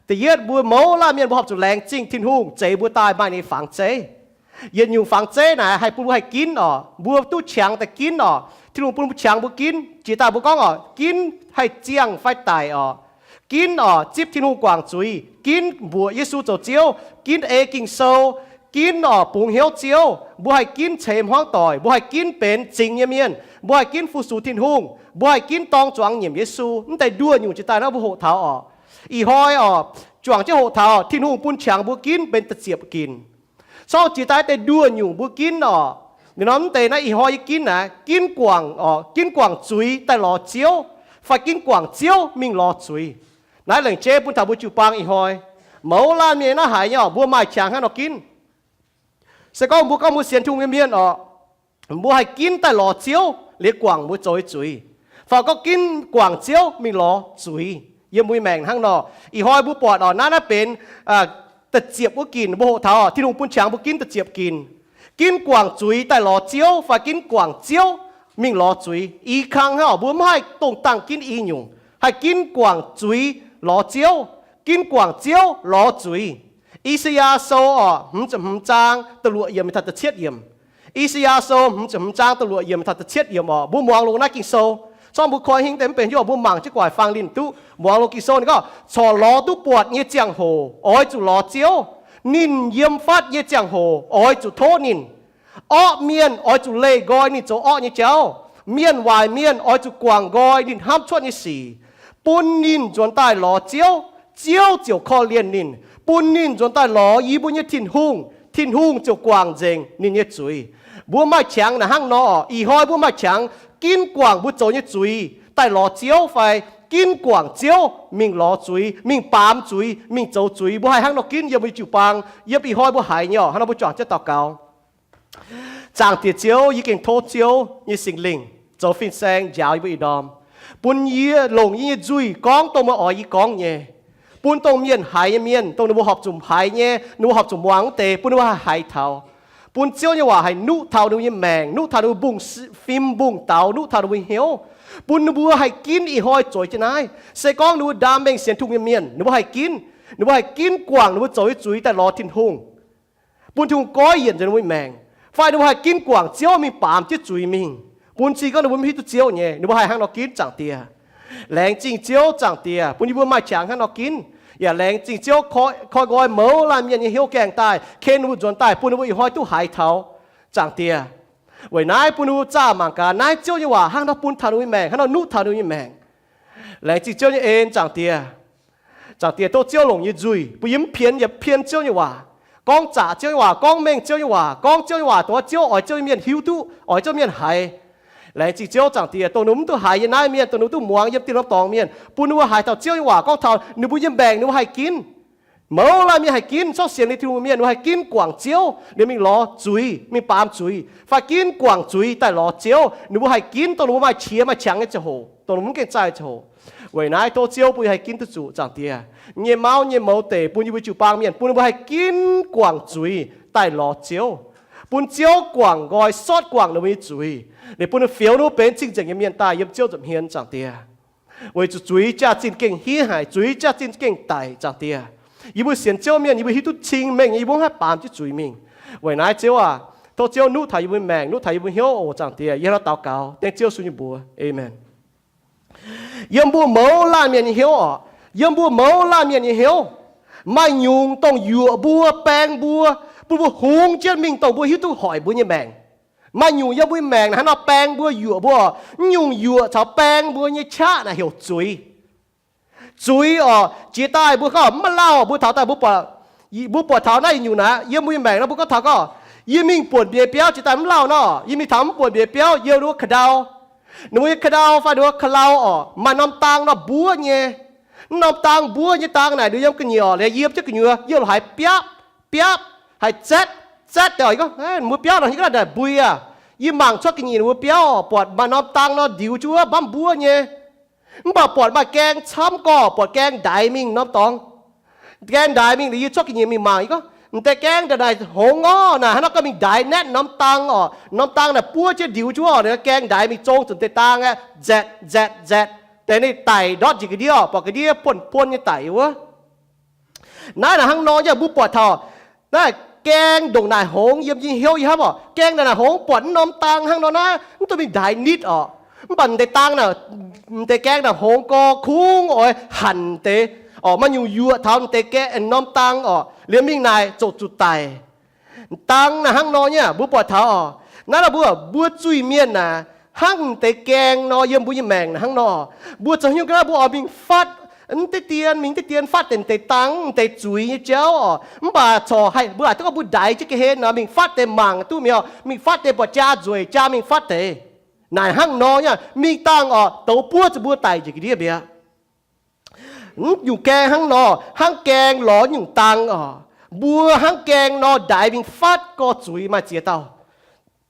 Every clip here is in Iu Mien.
Da'yietv, mbuo mouz laanh mienh mbuo horpc zuqc laengz zingh Tin-Hungh zeix mbuo daaih maaih ninh nyei fangx zeiv. Yietc nyungc fangx zeiv naaic haih bun mbuo haih ginv oc. Mbuo duqv qangx daaih ginv oc. Tin-Hungh bun mbuo qangx mbuo ginv. Jiex daaih mbuo gorngv oc, ginv haih ziangh fai daic oc. Ginv oc, zipv Tin-Hungh guangc zuiz. Ginv mbuoqc Yesu zoux Ziouv. Ginv ei Ging-Sou. Ginv oc, bungx hnyouv Ziouv. Mbuo haih ginv ceix hmuangv doic. Mbuo haih ginv benx zingx nyei mienh. Mbuo haih ginv fu-sux Tin-Hungh. Mbuo haih ginv dorng zuangx nyiemc Yesu. Mv deix nduoh nyungc jiex daaih naaiv mbuo hoqc taux oc. Ih hnoi oc, juangc jienv hoqc taux Tin-Hungh bun qangx mbuo ginv benx da'ziepc ginc. Corc jiex daaih deix nduoh nyungc mbuo ginv oc. Ninh norm mv deix naaiv ih hnoi yie ginv naaiv, ginv guangc oc, ginv guangc zuiz daaih lorz Ziouv, fai ginv guangc Ziouv mingh lorz zuiz. Naaiv lengc jeiv bun taux mbuo jiu-baang ih hnoi, mouz laanh mienh naaiv haiz nyei oc, mbuo maaih qangx hnangv nor ginv. Se gorngv mbuo gorngv mbuo sienx Tin-Hungh nyei mienh oc, mbuo haih ginv daaih lorz Ziouv liuz guangc mbuo zoux nyei zuiz, fai gorngv ginv guangc Ziouv mingh lorz zuiz. Yiem mbuo nyei maengc hnangv nor, ih hnoi mbuo buatc oc, naaiv naaiv benx da'ziepc wuov ginc, mbuo hoqc taux Tin-Hungh bun qangx mbuo ginv da'ziepc ginc. Ginv guangc zuiz daaih lorz Ziouv fai ginv guangc Ziouv mingh lorz zuiz. I kang hnangv oc, mbuo mv haih dongh dangh ginv i nyungc, haih ginv guangc zuiz lorz Ziouv, ginv guangc Ziouv lorz zuiz. I^saa^yaa Sou oc, hmz ziepc hmz zaang da'luoqc yiemc taux da'cietv yiemc. I^saa^yaa Sou hmz ziepc hmz zaang da'luoqc yiemc taux da'cietv yiemc oc, mbuo muangx longx naaiv Ging-Sou. Corc mbuo koi hingv deix mv benx hiuv, mbuo mangc jienv guaic fang linh duqv muangx longx Ging-Sou. Ninh gorngv, corc lorz duqv buatc nyei ziangh hoc oix zuqc lorz Ziouv. Ninh yiem fatv nyei ziangh hoc oix zuqc tov ninh. Orqv mienh oix zuqc leih nqoi ninh zoux orqv nyei jauv. Mienh waaic mienh oix zuqc guangc nqoi ninh hnamv cuotv nyei sic, bun ninh nzuonx daaih lorz Ziouv, Ziouv ziouc korv-lienh ninh. Bun ninh nzuonx daaih lorz yie mbuo nyei Tin-Hungh, Tin-Hungh ziouc guangc nzengc ninh nyei zuiz. Mbuo maaih qangx naaic hnangv nor oc. Ih hnoi mbuo maaih qangx ginv guangc mbuo zoux nyei zuiz daaih lorz Ziouv fai ginv guangc Ziouv mingh lorz zuiz, mingh baamz zuiz, mingh zoux zuiz. Mbuo haih hnangv nor ginv yiem mbuo nyei jiu-baang, yiem ih hnoi mbuo haiz nyei oc. Hnangv nor mbuo juangc jienv daux gaux. Zaangc Diex Ziouv, yie gengh tov Ziouv nyei Singx Lingh zoux fin-saeng njaaux yie mbuo ih ndorm, bun yie longc yie nyei nzuih gorngv dongh meih oix yie gorngv nyei, bun dongh mienh haiz nyei mienh, dongh ninh mbuo horpc zuqc haiz nyei, ninh mbuo horpc zuqc muangx wuov deix, bun ninh mbuo haih haiz taux. Bun Ziouv nyei waac haih nuqv taux ninh mbuo nyei maengc, nuqv taux ninh mbuo mbungv fim mbungv daux, nuqv taux ninh mbuo hnyouv, bun ninh mbuo haih ginv ih hnoi zueiz jienv naaiv. Se gorngv ninh mbuo ndaam mengh sienx Tin-Hungh nyei mienh, ninh mbuo haih ginv, ninh mbuo haih ginv guangc ninh mbuo zoux nyei zuiz daaih lorz Tin-Hungh, bun Tin-Hungh goiv yienc nzengc ninh mbuo nyei maengc, fai ninh mbuo haih ginv guangc Ziouv mingh baamz jienv zuiz mingh, bun cing gorngv ninh mbuo mv hiuv duqv Ziouv nyei, ninh mbuo haih hnangv nor ginv, Zaangc Diex. Laengz zingh Ziouv, Zaangc Diex, bun yie mbuo maaih qangx hnangv nor ginv. Yaac laengz zingh Ziouv koi, koi nqoi mouz laanh mienh nyei hnyouv gaengh daaih ken ninh mbuo nzuonx daaih, bun ninh mbuo ih hnoi duqv haiz taux, Zaangc Diex. Weic naaiv bun ninh mbuo zaah mangc gaax naaiv Ziouv nyei waac hnangv nor bun taux ninh mbuo nyei maengc, hnangv nor nuqv taux ninh mbuo nyei maengc. Laengz zingh Ziouv nyei en, Zaangc Diex. Zaangc Diex, tov Ziouv longc yie nyei nzuih, bun yie mv pien, yie pien Ziouv nyei waac, gorngv zaqc Ziouv nyei waac, gorngv mengh Ziouv nyei waac, gorngv Ziouv nyei waac dongh Ziouv oix Ziouv nyei mienh hiuv duqv, oix Ziouv mienh haiz. Laengz zingh Ziouv, Zaangc Diex, dongh ninh mbuo mv duqv haiz yiem naaiv mienh, dongh ninh mbuo duqv muangx yiem dieh norm dorngx mienh, bun ninh mbuo haiz taux Ziouv nyei waac gorngv taux ninh mbuo nyei maengc ninh mbuo haih ginv. Mouz laanh mienh haih ginv, corc sienx liuz Tin-Hungh mienh ninh mbuo haih ginv guangc Ziouv, liuz mingh lorz zuiz, mingh baamz zuiz, fai ginv guangc zuiz daaih lorz Ziouv. Ninh mbuo haih ginv dongh ninh mbuo maaih qiex maaih qangx nyei ziangh hoc, dongh ninh mbuo mv gaengh zaih ziangh hoc. Weic naaiv tov Ziouv bun yie haih ginv duqv zuqc, Zaangc Diex. Nyei mauv nyei mouz deic bun yie mbuo jiu-baang mienh, bun ninh mbuo haih ginv guangc zuiz daaih lorz Ziouv, bun Ziouv guangc nqoi, sortv guangc ninh mbuo nyei zuiz, liuz bun ninh fioux ninh mbuo benx cing-nzengc nyei mienh daaih yiem Ziouv nza'hmien, Zaangc Diex. Weic zuqc zuiz jaax-zinh gengh hiev haic, zuiz jaax-zinh gengh daic, Zaangc Diex. Yie mbuo sienx Ziouv mienh, yie mbuo hiuv duqv cing-mengh, yie mbuo mv haih baamz jienv zuiz mingh. Weic naaiv Ziouv aac, tov Ziouv nuqv taux yie mbuo maengc, nuqv taux yie mbuo hnyouv oc, Zaangc Diex. Yie hnangv nor daux gaux dengv Ziouv Yesu nyei mbuox. Aamen. Yiem mbuo mouz laanh mienh nyei hnyouv oc, yiem mbuo mouz laanh mienh nyei hnyouv, maaih nyungc dongh yuoqc mbuo, baeng mbuo, bun mbuo hungx jienv mingh dongh mbuo hiuv duqv hoic mbuo nyei maengc. Maaih nyungc yiem mbuo nyei maengc naaiv hnangv nor baeng mbuo, yuoqc mbuo oc. Mv nyungc yuoqc caux baeng mbuo nyei qaqv naaic heuc zuiz. Zuiz oc, jiex daaih mbuo gorngv mv maaih lauh, mbuo taux daaih mbuo buatc, mbuo buatc taux naaiv nyungc naaiv yiem mbuo nyei maengc nor, mbuo gorngv taux gorngv, yie mingh buonc mbiauz biauv jiex daaih mv lauh nor, yie mingh taux mv buonc mbiauz biauv, yiem ninh mbuo ka'ndau, ninh mbuo nyei ka'ndau fai ninh mbuo ka'lau oc, maaih norm dang nor mbuov nyei. Mv norm dang mbuov nyei dang naaic nduov yiem ga'nyiec oc, liuz yiem jienv gu'nyuoz yiem haaix biapv, biapv, haaix zatv, zatv daaih oc, mbuo biauv nor hiuv duqv naaic mbui aac. Yie mangc cuotv ga'nyiec ninh mbuo biauv oc, buatc maaih norm dang nor ndiux jienv wuov, mv baac mbuov nyei. Mv baac buatc maaih gaeng camv gorx, buatc gaeng ndaix mingh norm dorngx. Gaeng ndaix mingh liuz yie cuotv ga'nyiec mingh mangc, yie gorngv, m'deix gaeng ndongc naaic hngongx orv, naaic hnangv nor gorngv mingh ndaix naetv norm dang oc. Norm dang naaic buov jienv ndiux jienv oc, gaeng ndaix mingh zong zuqc deix dang aeqv, nzaetc nzaetc nzaetc, deix ninh daic ndortv njiec ga'ndiev oc, buatc ga'ndiev buonv buonv nyei daic wuov. Naaiv naaic hnangv nor nyei, mbuo buatc taux naaiv gaeng ndongc naaic hngongx yiem yie hnyouv yie hnamv oc. Gaeng ndongc naaic hngongx buatc mv norm dang hnangv nor naaiv, mv duqv mingh ndaix nitv oc. Mv baac mv deix dang naaic, mv deix gaeng naaic hngongx gorx kungx oix hanc deix oc, maaih nyungc yuoqc taux mv deix gaeng norm dang oc, liemh mingh naaic zoqc zuqc daic. Dang naaic hnangv nor nyei, mbuo buatc taux oc. Naaiv nor mbuo, mbuo zuiz-mienh naaic hnangv mv deix gaeng nor yiem mbuo nyei maengc naaic hnangv nor. Mbuo zoux haaix nyungc ga'naaiv mbuo oix mingh fatv mv deix dien, mingh deix dien fatv deix, mv deix dang, mv deix zuiz nyei jauv oc. Mv baac corc haih mbuo aac duqv gorngv mbuo ndaix jienv ga'hlen nor mingh fatv deix mangc duqv mi'aqv, mingh fatv deix buatc jaa nzueic, jaa mingh fatv deix. Naaic hnangv nor nyei, mingh dangh oc, douz buov zuqc mbuo daic njiec ga'ndiev mi'aqv. Mv nyungc gaeng hnangv nor, hnangv gaeng lorz nyungc dang oc. Mbuo hnangv gaeng nor ndaix mingh fatv gorx-zuiz maaih ziex dauh.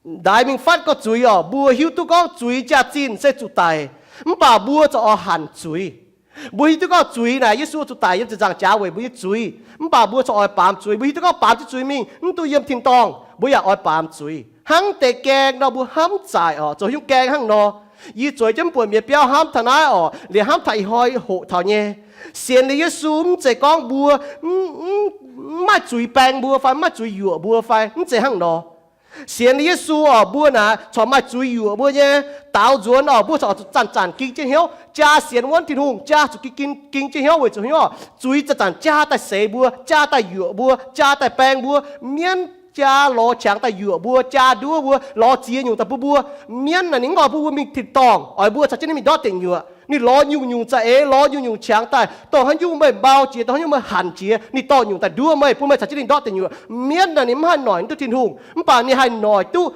Ndaix mingh fatv gorx-zuiz oc, mbuo hiuv duqv gorngv zuiz jaax-zinh se zuqc daic, mv baac mbuo corc oix hanc zuiz. Mbuo hiuv duqv gorngv zuiz naaic Yesu zuqc daic yiem ziepc nzaangc jaax weic mbuo nyei zuiz, mv baac mbuo corc oix baamz zuiz. Mbuo hiuv duqv gorngv baamz jienv zuiz mingh mv duqv yiem tin-dorngh, mbuo yaac oix baamz zuiz. Hnangv deix gaeng nor mbuo hnamv zaaic oc, zoux haaix nyungc gaeng hnangv nor. Yie zueiz jienv mv buatc mienh biauv hnamv taux naaiv oc, liemh hnamv taux ih hnoi hoqc taux nyei. Sienx liuz Yesu mv zeiz gorngv mbuo mv maaih zuiz baeng mbuo fai mv maaih zuiz yuoqc mbuo fai, mv zeiz hnangv nor. Sienx liuz Yesu oc, mbuo naaic corc maaih zuiz yuoqc mbuo nyei. Daaux nzuonx oc, mbuo corc zanc-zanc ging jienv hnyouv. Jaa sienx wuonv Tin-Hungh, jaa zuqc ging, ging jienv hnyouv weic zuqc hnyouv oc, zuiz zanc-zanc jaa daaih seix mbuo, jaa daaih yuoqc mbuo, jaa daaih baeng mbuo. Mienv jaa lorz qangx daaih yuoqc mbuo, jaa nduov mbuo, lorz ziex nyungc daaih bun mbuo. Mienv naaic ninh mv oix bun mbuo mingh tin-dorngh, oix mbuo caux jienv ninh mingh ndortv deic nyuoqc. Ninh lorz nyungc-nyungc za'eix, lorz nyungc-nyungc qangx daaih, dongh haaix nyungc meih mbau jiex, dongh haaix nyungc meih hanc jiex, ninh dorh nyungc daaih nduov meih, bun meih caux jienv ninh ndortv deic nyuoqc. Mienv naaic ninh mv haih noic duqv Tin-Hungh, mv baac ninh haih noic duqv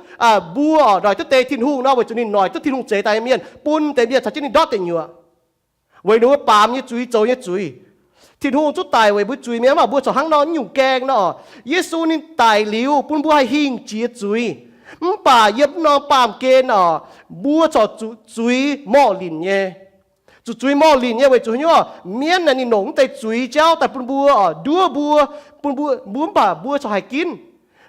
mbuo, noic duqv deix Tin-Hungh nor, weic zuqc ninh noic duqv Tin-Hungh zeix daaih nyei mienh, bun deix mienh caux jienv ninh ndortv deic nyuoqc. Weic ninh mbuo baamz nyei zuiz, zoux nyei zuiz. Tin-Hungh zungv daic weic mbuo zuiz mi'aqv, mv baac mbuo corc hnangv nor nyungc gaeng nor. Yesu ninh daic liuz bun mbuo haih hingh jiex zuiz. Mv baac yiem mv norm baamh gen oc, mbuo corc zuqc zuiz morh linc nyei. Zuqc zuiz morh linc nyei weic zuqc haaix nyungc? Mienv naaic ninh longc mv deix zuiz jauv daaih bun mbuo oc, nduov mbuo, bun mbuo, mbuo mv baac mbuo corc haih ginv.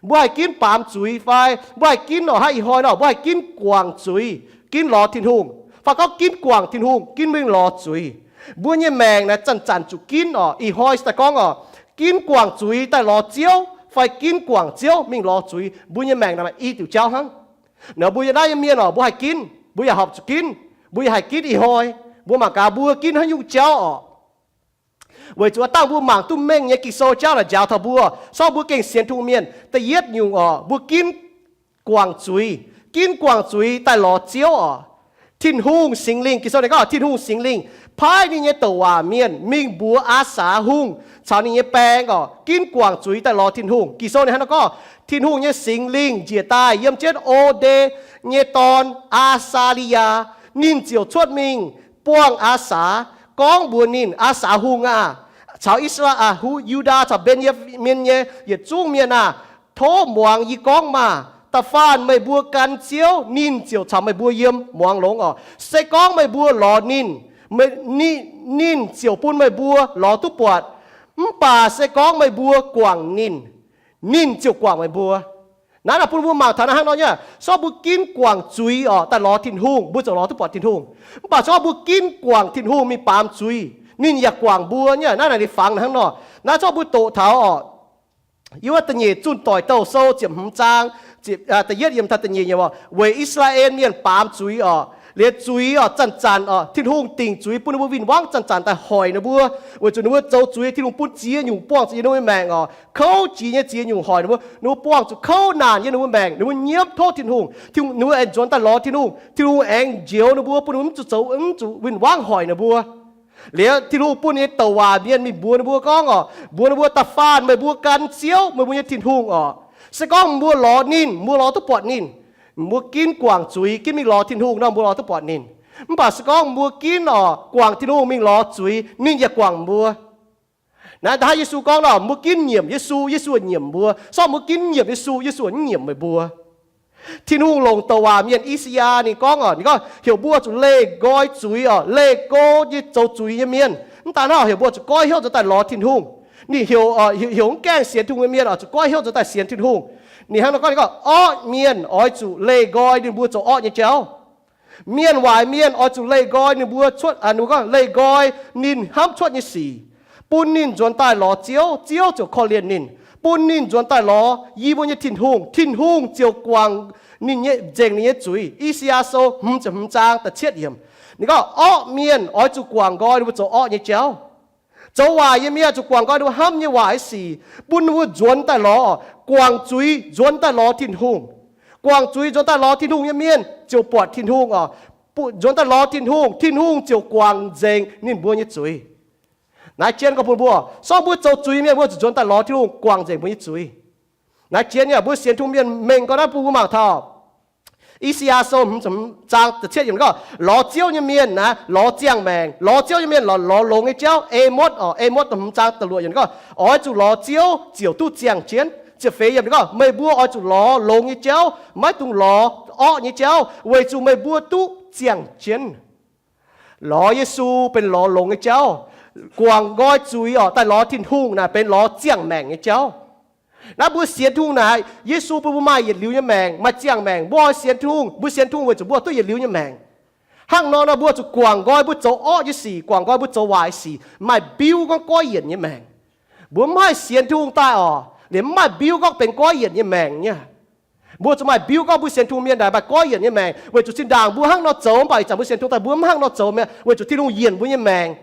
Mbuo haih ginv baamz zuiz fai mbuo haih ginv oc, hnangv ih hnoi nor mbuo haih ginv guangc zuiz, ginv lorz Tin-Hungh, fai gorngv ginv guangc Tin-Hungh, ginv mingh lorz zuiz. Mbuo nyei maengc naaic zanc-zanc zuqc ginv oc. Ih hnoi se daaih gorngv oc, ginv guangc zuiz daaih lorz Ziouv fai ginv guangc Ziouv mingh lorz zuiz. Mbuo nyei maengc naaic i diuc jauv hnangv. Nor mbuo yiem naaiv nyei mienh oc, mbuo haih ginv, mbuo yaac horpc zuqc ginv, mbuo yaac haih ginv ih hnoi. Mbuo mangc gaax mbuo ginv haaix nyungc jauv oc. Weic zuqc aav dangh mbuo mangc duqv mengh nyei Ging-Sou jauv naaic njaaux taux mbuo, sorng mbuo gengh sienx Tin-Hungh mienh. Da'yietv nyungc oc, mbuo ginv guangc zuiz, ginv guangc zuiz daaih lorz Ziouv oc. Tin-Hungh Singx Lingh, Ging-Sou ninh gorngv Tin-Hungh Singx Lingh paaiv ninh nyei douc waac mienh mingh mbuox Aa^saax Hungh caux ninh nyei baeng oc, ginv guangc zuiz daaih lorz Tin-Hungh. Ging-Sou ninh hnangv naaiv gorngv, Tin-Hungh nyei Singx Lingh njiec daaih yiem jienv O^nde nyei dorn, Aa^saa^li^yaa. Ninh ziouc cuotv mingh buangh Aa^saax, gorngv mbuox ninh, Aa^saax Hungh aah! Caux I^saa^laa, Yu^ndaa caux Mben^yaa^min nyei yietc zungv mienh aah! Tov muangx yie gorngv maah! Da'faanh meih mbuo gan Ziouv, ninh ziouc caux meih mbuo yiem. Muangx longx oc. Se gorngv meih mbuo lorz ninh, ninh ziouc bun meih mbuo lorz duqv buatc. Mv baac se gorngv meih mbuo guangc ninh, ninh ziouc guangc meih mbuo. Naaiv naaic bun mbuo mangc taux naaiv hnangv nor nyei, sorng mbuo ginv guangc zuiz oc daaih lorz Tin-Hungh, mbuo ziouc lorz duqv buatc Tin-Hungh. Mv baac sorng mbuo ginv guangc Tin-Hungh mingh baamz zuiz, ninh yaac guangc mbuo nyei. Naaiv naaic ninh fangx hnangv nor. Naaiv sorng mbuo doqc taux oc, yiem wuov Da'nyeic Zunh Doic Douh Sou ziepc hmz zaang, da'yietv yiem taux da'nyeic nyei, weic I^saa^laa^en Mienh baamz zuiz oc, liemh zuiz oc zanc-zanc oc, Tin-Hungh dingc zuiz bun ninh mbuo win-wangv zanc-zanc daaih hoic ninh mbuo. Weic zuqc ninh mbuo zoux zuiz, Tin-Hungh bun ziex nyungc buangh zuqc yiem ninh mbuo maengc oc, kouv jiex nyei ziex nyungc hoic ninh mbuo. Ninh mbuo buangh zuqc kouv naanc yiem ninh mbuo maengc, ninh mbuo nyiemv tov Tin-Hungh, ninh mbuo aengx nzuonx daaih lorz Tin-Hungh, Tin-Hungh aengx njoux ninh mbuo, bun ninh mbuo mv zuqc zoux, mv zuqc win-wangv hoic ninh mbuo. Liuz Tin-Hungh bun ninh nyei douc waac mienh mingh mbuox ninh mbuo gorngv oc, mbuox ninh mbuo, Da'faanh meih mbuo gan Ziouv, meih mbuo nyei Tin-Hungh oc. Se gorngv mbuo lorz ninh, mbuo lorz duqv buatc ninh. Mbuo ginv guangc zuiz, ginv mingh lorz Tin-Hungh nor, mbuo lorz duqv buatc ninh. Mv baac se gorngv mbuo ginv oc guangc Tin-Hungh mingh lorz zuiz, ninh yaac guangc mbuo. Naaiv da'haiv Yesu gorngv nor, mbuo ginv nyiemc Yesu, Yesu nyiemc mbuo. Sorng mbuo ginv nyiemc Yesu, Yesu mv nyiemc meih mbuo. Tin-Hungh longc douc waac mienh I^saa^yaa ninh gorngv oc, ninh gorngv heuc mbuo zuqc leih nqoi zuiz oc, leih go nyei zoux zuiz nyei mienh. Mv daan hnangv, heuc mbuo zuqc goiv hnyouv nzuonx daaih lorz Tin-Hungh. Ninh heuc, heuc mv gaengh sienx Tin-Hungh nyei mienh oc, zuqc goiv hnyouv nzuonx daaih sienx Tin-Hungh. Ninh hnangv nor gorngv, ninh gorngv, orqv mienh oix zuqc leih nqoi ninh mbuo zoux orqv nyei jauv. Mienh waaic mienh oix zuqc leih nqoi ninh mbuo cuotv, ninh mbuo gorngv leih nqoi ninh hnamv cuotv nyei sic. bun ninh nzuonx daaih lorz Ziouv, Ziouv ziouc korv-lienh ninh. Bun ninh nzuonx daaih lorz yie mbuo nyei Tin-Hungh, Tin-Hungh ziouc guangc ninh nyei, nzengc ninh nyei zuiz. I^saa^yaa Sou hmz ziepc hmz zaang da'cietv yiemc. Ninh gorngv orqv mienh oix zuqc guangc nqoi ninh mbuo zoux orqv nyei jauv. Zoux waaic nyei mienh zuqc guangc nqoi ninh mbuo hnamv nyei waaic nyei sic, bun ninh mbuo nzuonx daaih lorz, guangc zuiz nzuonx daaih lorz Tin-Hungh. Guangc zuiz nzuonx daaih lorz Tin-Hungh nyei mienh ziouc buatc Tin-Hungh oc. Nzuonx daaih lorz Tin-Hungh, Tin-Hungh ziouc guangc nzengc ninh mbuo nyei zuiz. Naaiv jienv gorngv bun mbuo, sorng mbuo zoux zuiz mienh mbuo zuqc nzuonx daaih lorz Tin-Hungh guangc nzengc mbuo nyei zuiz. Naaiv jienv yaac mbuo sienx Tin-Hungh mienh mengh gau naaiv bun mbuo mangc taux I^saa^yaa Sou hmz ziepc hmz zaang da'cietv yiemc gorngv, lorz Ziouv nyei mienh naaiv lorz ziangh maengc. Lorz Ziouv nyei mienh lorz, lorz longx nyei jauv. E^motv oc, E^motv da'hmz zaang da'luoqc yiemc gorngv, oix zuqc lorz Ziouv ziouc duqv ziangh jienv. Ziepc feix yiemc ninh gorngv, meih mbuo oix zuqc lorz longx nyei jauv, maiv dungx lorz orqv nyei jauv, weic zuqc meih mbuo duqv ziangh jienv. Lorz Yesu benx lorz longx nyei jauv. Guangc nqoi zuiz oc daaih lorz Tin-Hungh naaic benx lorz ziangh maengc nyei jauv. Naaiv mbuo sienx Tin-Hungh naaic, Yesu bun mbuo maaih yietc liuz nyei maengc, maaih ziangh maengc. Mbuo oix sienx Tin-Hungh, mbuo sienx Tin-Hungh weic zuqc mbuo duqv yietc liuz nyei maengc. Hnangv nor nor mbuo zuqc guangc nqoi mbuo zoux orqv nyei sic, guangc nqoi mbuo zoux waaic sic, maaih mbiuv gorngv goiv yienc nyei maengc. Mbuo mv haih sienx Tin-Hungh daaih oc, liemh mv maaih mbiuv gorngv benx goiv yienc nyei maengc nyei. Mbuo zuqc maaih mbiuv gorngv mbuo sienx Tin-Hungh mienh naaic maaih goiv yienc nyei maengc, weic zuqc zinh ndaangc mbuo hnangv nor zoux, mv baac ih zanc mbuo sienx Tin-Hungh daaih mbuo mv hnangv nor zoux mi'aqv, weic zuqc Tin-Hungh yienc mbuo nyei maengc.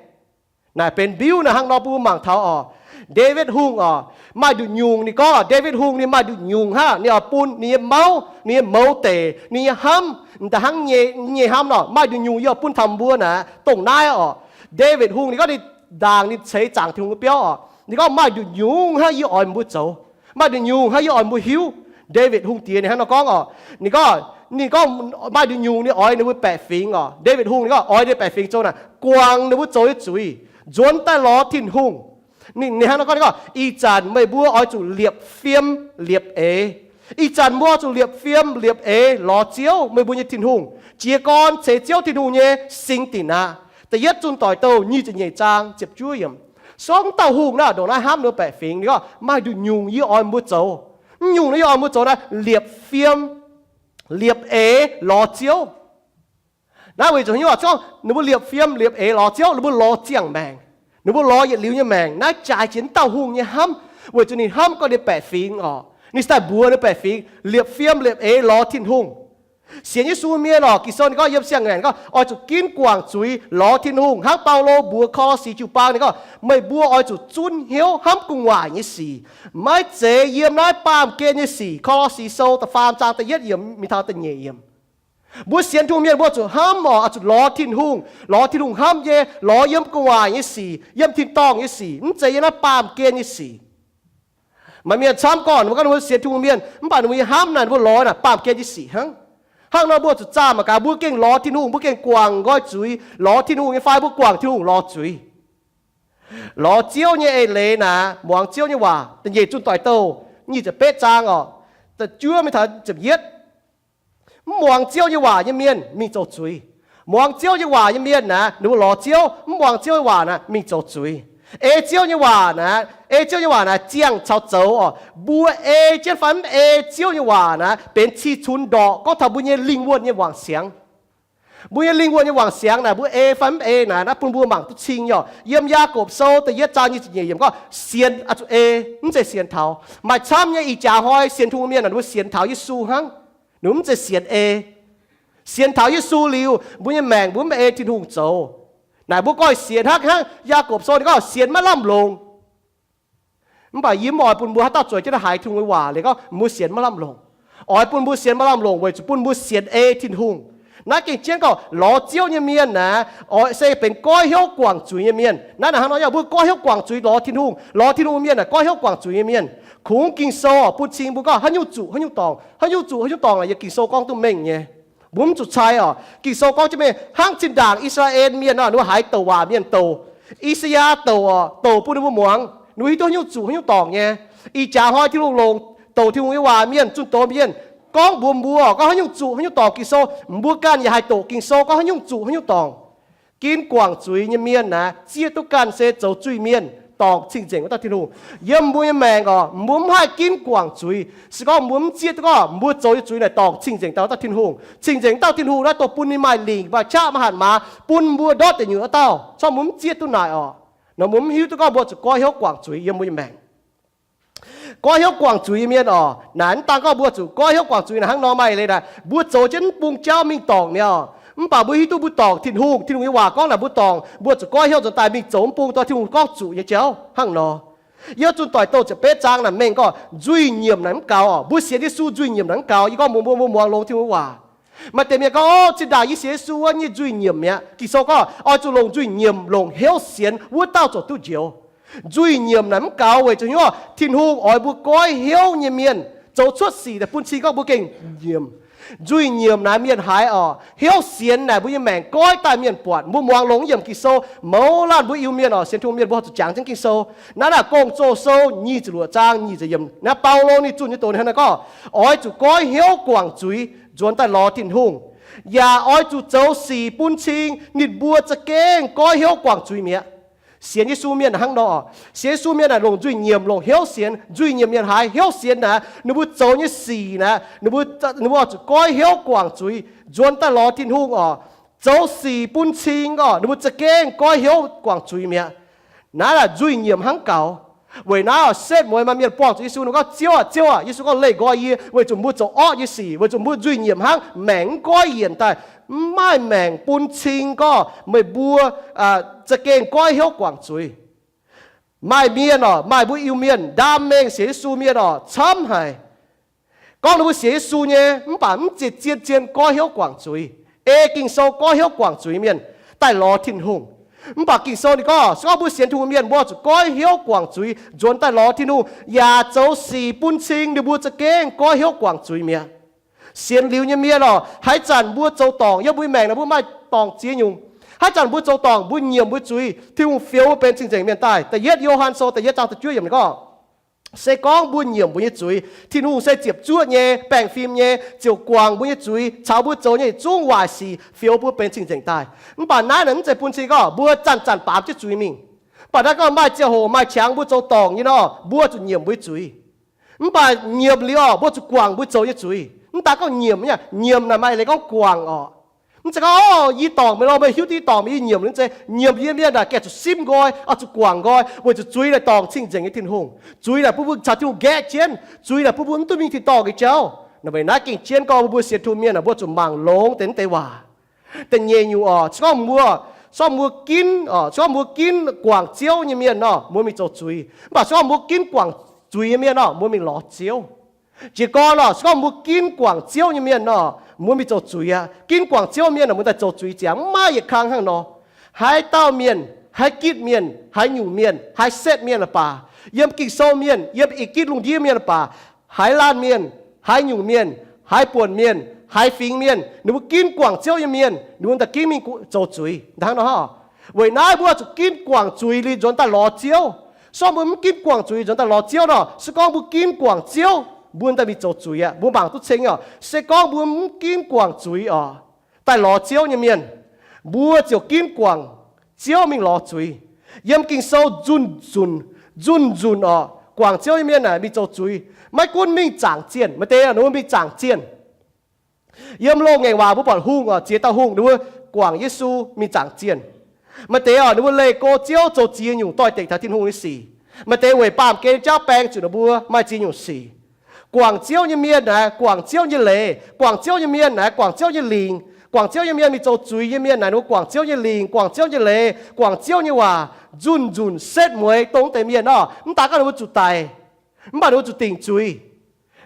Naaic benx mbiuv naaic hnangv nor bun mbuo mangc taux oc. Ndaawitv Hungh oc, maaih nduqc nyungc ninh gorngv oc, Ndaawitv Hungh ninh maaih nduqc nyungc hnangv, ninh oix bun ninh nyei mauv, ninh nyei mouz deic, ninh nyei hnamv, m'daaih hnangv nyei, nyei hnamv nor, maaih nduqc nyungc yie oix bun taux mbuo naaic, dongh naaiv oc. Ndaawitv Hungh ninh gorngv ninh ndaangc ninh ceix zaangc Tin-Hungh nyei biauv oc. Ninh gorngv maaih nduqc nyungc hnangv yie oix mbuo zoux, maaih nduqc nyungc hnangv yie oix mbuo hiuv. Ndaawitv Hungh diex ninh hnangv nor gorngv oc. Ninh gorngv, ninh gorngv maaih nduqc nyungc ninh oix ninh mbuo baeqc fingx oc. Ndaawitv Hungh ninh gorngv oix ninh baeqc fingx zoux naaic, guangc ninh mbuo zoux nyei zuiz, nzuonx daaih lorz Tin-Hungh. Ninh, ninh hnangv nor gorngv, ninh gorngv, ih zanc meih mbuo oix zuqc liepc fiem liepc eix. Ih zanc mbuo oix zuqc liepc fiem liepc eix lorz Ziouv, meih mbuo nyei Tin-Hungh. Jiez gorn ceix Ziouv Tin-Hungh nyei singx dinc aqv. Da'yietv Zunh Doic Douh nyic ziepc nyeic zaang ziepc juov yiemc. Sorng dauh hungh naaic ndongc naaiv hnamv ninh mbuo baeqc fingx, ninh gorngv maaih nduqc nyungc yie oix mbuo zoux. Mv nyungc naaiv yie oix mbuo zoux naaiv liepc fiem liepc eix lorz Ziouv. Naaiv weic zuqc haaix nyungc oc? Gorngv ninh mbuo liepc fiem liepc eix lorz Ziouv, ninh mbuo lorz ziangh maengc, ninh mbuo lorz yietc liuz nyei maengc. Naaiv jaaix jiex dauh hungh nyei hnamv, weic zuqc ninh hnamv gorngv ninh baeqc fingx oc, ninh daaih mbuox ninh baeqc fingx liepc fiem liepc eix lorz Tin-Hungh. Sienx Yesu mienh oc, Ging-Sou ninh gorngv yiem siang-ngaengc gorngv oix zuqc ginv guangc zuiz lorz Tin-Hungh. Hnangv Baulo mbuox Ko^lo^si jiu-baang ninh gorngv, meih mbuo oix zuqc zunv hnyouv hnamv gu'nguaaic nyei sic, maiv zeiz yiem naaiv baamh gen nyei sic. Ko^lo^si Sou da'faam zaang da'yietv yiemc mingh taux da'nyeic yiemc. Mbuo sienx Tin-Hungh mienh mbuo zuqc hnamv oc, oix zuqc lorz Tin-Hungh, lorz Tin-Hungh hnamv nyei, lorz yiem gu'nguaaic nyei sic, yiem tin-dorngh nyei sic, mv zeiz yiem naaiv baamh gen nyei sic. Maaih mienh camv gorngv mbuo gorngv ninh mbuo sienx Tin-Hungh mienh, mv baac ninh mbuo nyei hnamv naaic ninh mbuo lorz naaic baamh gen nyei sic hnangv. Hnangv nor mbuo zuqc zaah mangc gaax, mbuo gengh lorz Tin-Hungh, mbuo gengh guangc nqoi zuiz lorz Tin-Hungh nyei fai mbuo guangc Tin-Hungh lorz zuiz? Lorz Ziouv nyei eix leiz naaic, muangx Ziouv nyei waac. Da'nyeic Zunh Doic Douh nyic ziepc betv zaang oc, da'juov mingh taux ziepc yietv. Mv muangx Ziouv nyei waac nyei mienh mingh zoux zuiz. Muangx Ziouv nyei waac nyei mienh naaic, ninh mbuo lorz Ziouv. Mv muangx Ziouv nyei waac naaic, mingh zoux zuiz. Ei Ziouv nyei waac naaic, ei Ziouv nyei waac naaic ziangh caux zoux oc. Mbuo ei jienv fai mv ei Ziouv nyei waac naaic, benx cih cunx ndorqc gorngv taux mbuo nyei lingh wuonh nyei wangc siangx. Mbuo nyei lingh wuonh nyei wangc siangx naaic, mbuo ei fai mv ei naaic, naaiv bun mbuo mangc duqv cing nyei oc. Yiem Yaagorpc Sou da'yietv zaang nyic ziepc nyeic yiemc gorngv, sienx, oix zuqc ei, mv zeiz sienx taux. Maaih camv nyei ih jaax hnoi sienx Tin-Hungh mienh naaic, ninh mbuo sienx taux Yesu hnangv. Ninh mbuo mv zeiz sienx ei. Sienx taux Yesu liuz, mbuo nyei maengc mbuo mv ei Tin-Hungh zoux. Naaic mbuo goiv sienx hnangv, hnangv Yaagorpc Sou ninh gorngv sienx maiv lamh longc. Mv baac yie mv oix bun mbuo haaix dauh zueiz jienv haiz Tin-Hungh nyei waac liuz gorngv mbuo sienx maiv lamh longc. Oix bun mbuo sienx maiv lamh longc weic zuqc bun mbuo sienx ei Tin-Hungh. Naaiv gengh jienv gorngv lorz Ziouv nyei mienh naaic, oix se benx goiv hnyouv guangc zuiz nyei mienh. Naaiv naaic hnangv nor, yaac mbuo goiv hnyouv guangc zuiz lorz Tin-Hungh, lorz Tin-Hungh mienh naaic goiv hnyouv guangc zuiz nyei mienh. Kungx Ging-Sou oc, bun cing mbuo gorngv haaix nyungc zuqc haaix nyungc dorngc, haaix nyungc zuqc haaix nyungc dorngc naaic, yiem Ging-Sou gorngv duqv mengh nyei. Mbuo mv zuqc cai oc. Ging-Sou gorngv jienv mingh hnangv zinh ndaangc I^saa^laa^en mienh nor, ninh mbuo haiz douc waac mienh douc. I^saa^yaa douc oc, douc bun ninh mbuo muangx, ninh mbuo hiuv duqv haaix nyungc zuqc haaix nyungc dorngc nyei. Ih jaax hnoi Tin-Hungh longc douc Tin-Hungh nyei waac mienh zunh doz mienh gorngv mbuox mbuo oc, gorngv haaix nyungc zuqc haaix nyungc dorngc Ging-Sou. Mbuo ganh yaac haih douc Ging-Sou gorngv haaix nyungc zuqc haaix nyungc dorngc. Ginv guangc zuiz nyei mienh naaic, zieqv duqv ganh se zoux zuiz-mienh, dorngc cing-nzengc wuov dauh Tin-Hungh. Yiem mbuo nyei maengc oc, mbuo mv haih ginv guangc zuiz. Se gorngv mbuo mv zieqv duqv gorngv mbuo zoux nyei zuiz naaic dorngc cing-nzengc dauh wuov dauh Tin-Hungh, cing-nzengc dauh Tin-Hungh naaiv dongh bun ninh maaih lingc, maaih qaqv, maaih hatc maaz, bun mbuo ndortv deic nyuoqc wuov dauh. Corc mbuo mv zieqv duqv naaic oc. Nor mbuo mv hiuv duqv gorngv mbuo zuqc goiv hnyouv guangc zuiz yiem mbuo nyei maengc. Goiv hnyouv guangc zuiz nyei mienh oc, naaic mv daan gorngv mbuo zuqc goiv hnyouv guangc zuiz naaic hnangv nor maaih leiz naaic, mbuo zoux jienv mv bung jauv mingh dorngc mi'aqv. Mv baac mbuo hiuv duqv mbuo dorngc Tin-Hungh, Tin-Hungh nyei waac gorngv naaic mbuo dorngc, mbuo zuqc goiv hnyouv nzuonx daaih mingh zoux mv bung dorh Tin-Hungh gorngv zuqc nyei jauv hnangv nor. Yiem Zunh Doic Douh ziepc betv zaang naaic mengh gorngv nzuih nyiemc naaic mv gaux oc. Mbuo sienx Yesu nzuih nyiemc naaic mv gaux. Yie gorngv mbuo, mbuo muangx longx Tin-Hungh nyei waac. Maaih deix mienh gorngv, o, zinh ndaangc yie sienx Yesu wuov nyei nzuih nyiemc mi'aqv. Ging-Sou gorngv oix zuqc longc nzuih nyiemc, longc hnyouv sienx wuov dauh ziouc duqv njoux. Nzuih nyiemc naaic mv gaux weic zuqc hnyouv Tin-Hungh oix mbuo goiv hnyouv nyei mienh zoux cuotv sic daaih bun cing gorngv mbuo gengh nyiemc. Nzuih nyiemc naaic mienh haiz oc, hnyouv sienx naaic mbuo nyei maengc goiv daaih mienh buatc. Mbuo muangx longx yiem Ging-Sou, mouz laanh mbuo Iu-Mienh oc, sienx Tin-Hungh mienh mbuo zuqc jangx jienv Ging-Sou. Naaiv naaic Gong-Zoh Sou nyic ziepc luoqc zaang nyic ziepc yiemc naaiv, Baulo ninh zunh nyei doz hnangv naaiv gorngv, oix zuqc goiv hnyouv guangc zuiz nzuonx daaih lorz Tin-Hungh, yaac oix zuqc zoux sic bun cing ninh mbuo za'gengh goiv hnyouv guangc zuiz mi'aqv. Sienx Yesu mienh hnangv nor, sienx Yesu mienh naaic longc nzuih nyiemc, longc hnyouv sienx. Nzuih nyiemc mienh haiz hnyouv sienx naaic, ninh mbuo zoux nyei sic naaic, ninh mbuo, ninh mbuo oix zuqc goiv hnyouv guangc zuiz nzuonx daaih lorz Tin-Hungh oc, zoux sic bun cing oc, ninh mbuo za'gengh goiv hnyouv guangc zuiz mi'aqv. Naaiv naaic nzuih nyiemc hnangv gaux. Weic naaiv oc, setv mueiz maaih mienh buangh zuqc Yesu, ninh gorngv, Ziouv aah! Ziouv aah! Yesu gorngv, leih nqoi yie, weic zuqc mbuo zoux orqv nyei sic, weic zuqc mbuo nzuih nyiemc hnangv, maengc mv goiv yienc daaih, mv maaih maengc bun cing gorngv meih mbuo za'gengh goiv hnyouv guangc zuiz. Maaih mienh oc, maaih mbuo Iu-Mienh ndaam mengh sienx Yesu mienh oc, camv haic. Gorngv ninh mbuo sienx Yesu nyei, mv baac mv zeiz zien-zien goiv hnyouv guangc zuiz, ei Ging-Sou goiv hnyouv guangc zuiz mienh daaih lorz Tin-Hungh. Mv baac Ging-Sou ninh gorngv, se gorngv mbuo sienx Tin-Hungh mienh, mbuo zuqc goiv hnyouv guangc zuiz nzuonx daaih lorz Tin-Hungh, yaac zoux sic bun cing ninh mbuo za'gengh goiv hnyouv guangc zuiz mi'aqv. Sienx liuz nyei mienh oc, haaix zanc mbuo zoux dorngc, yiem mbuo maengc naaic mbuo maaih dorngc ziex nyungc. Haaix zanc mbuo zoux dorngc, mbuo nyiemc mbuo zuiz, Tin-Hungh fioux mbuo benx cing-nzengc mienh daaih. Da'yietv Yo^han Sou da'yietv zaang da'juov yiemc gorngv, se gorngv mbuo nyiemc mbuo nyei zuiz, Tin-Hungh se ziepc zuoqv nyei, baengh fim nyei, ziouc guangc mbuo nyei zuiz caux mbuo zoux nyei yietc zungv waaic sic, fioux mbuo benx cing-nzengc daaih. Mv baac naaiv naaic mv zeiz bun cing gorngv mbuo zanc-zanc baamz jienv zuiz mingh. Mv baac naaiv gorngv maaih ziangh hoc maaih qangx mbuo zoux dorngc nyei nor, mbuo zuqc nyiemc mbuo nyei zuiz. Mv baac nyiemc liuz oc, mbuo zuqc guangc mbuo zoux nyei zuiz. Mv daan gorngv nyiemc, nyiemc naaic maaih leiz gorngv guangc oc. Mv zeiz gorngv, o, yie dorngc meih lorh, meih hiuv duqv yie dorngc, yie nyiemc. Mv zeiz. Nyiemc nyei mienh naaic gengh zuqc simv nqoi, oix zuqc guangc nqoi, weic zuqc zuiz naaic dorngc cing-nzengc nyei Tin-Hungh. Zuiz naaic bun mbuo caux Tin-Hungh nqaeqv jienv. Zuiz naaic bun mbuo mv duqv mingh tin-dorngh nyei jauv. Naaic weic naaiv gengh jienv gorngv mbuo sienx Tin-Hungh mienh naaic, mbuo zuqc mangc longx deix naaiv deix waac. Da'nyeic nyungc oc, se gorngv mbuo, se gorngv mbuo ginv, se gorngv mbuo ginv guangc Ziouv nyei mienh nor, mbuo mingh zoux zuiz. Mv baac se gorngv mbuo ginv guangc zuiz nyei mienh nor, mbuo mingh lorz Ziouv. Jiez gorn nor, se gorngv mbuo ginv guangc Ziouv nyei mienh nor, mbuo mingh zoux zuiz aqv. Ginv guangc Ziouv mienh nor, mbuo daaih zoux zuiz ziangx, mv maaih yietc kang hnangv nor. Haaix dauh mienh, haaix gitv mienh, haaix nyungc mienh, haaix setv mienh la'baac, yiem Ging-Sou mienh, yiem ih gitv lungh ndiev mienh la'baac, haaix laanh mienh, haaix nyungc mienh, haaix buonc mienh, haaix fingx mienh, ninh mbuo ginv guangc Ziouv nyei mienh, ninh mbuo daaih ginv mingh zoux zuiz hnangv nor. Weic naaiv mbuo zuqc ginv guangc zuiz liuz nzuonx daaih lorz Ziouv. Se gorngv mbuo mv ginv guangc zuiz nzuonx daaih lorz Ziouv nor, se gorngv mbuo ginv guangc Ziouv, mbuo daaih mingh zoux zuiz aqv. Mbuo mangc duqv ceng oc. Se gorngv mbuo mv ginv guangc zuiz oc, daaih lorz Ziouv nyei mienh, mbuo ziouc ginv guangc Ziouv mingh lorz zuiz. Yiem Ging-Sou nzunc nzunc, nzunc nzunc oc, guangc Ziouv nyei mienh naaic mingh zoux zuiz. Maiv gunv mingh zaangc zienh, maaih deix ninh mbuo mingh zaangc zienh. Yiem Loz-Ngaengc Waac mbuo buatc hungh oc, ziex dauh hungh ninh mbuo guangc Yesu mingh zaangc zienh. Maaih deix oc, ninh mbuo leih go Ziouv zoux ziex nyungc doix-dekc taux Tin-Hungh nyei sic. Maaih deix weic baamh gen jauv baeng zuqc ninh mbuo maaih ziex nyungc sic. Guangc Ziouv nyei mienh naaic guangc Ziouv nyei leiz, guangc Ziouv nyei mienh naaic guangc Ziouv nyei lingc. Guangc Ziouv nyei mienh mingh zoux zuiz nyei mienh naaic ninh mbuo guangc Ziouv nyei lingc, guangc Ziouv nyei leiz, guangc Ziouv nyei waac, nzunc nzunc setv mueiz dongh deix mienh nor. Mv daan gorngv ninh mbuo zuqc daic, mv baac ninh mbuo zuqc dingc zuiz.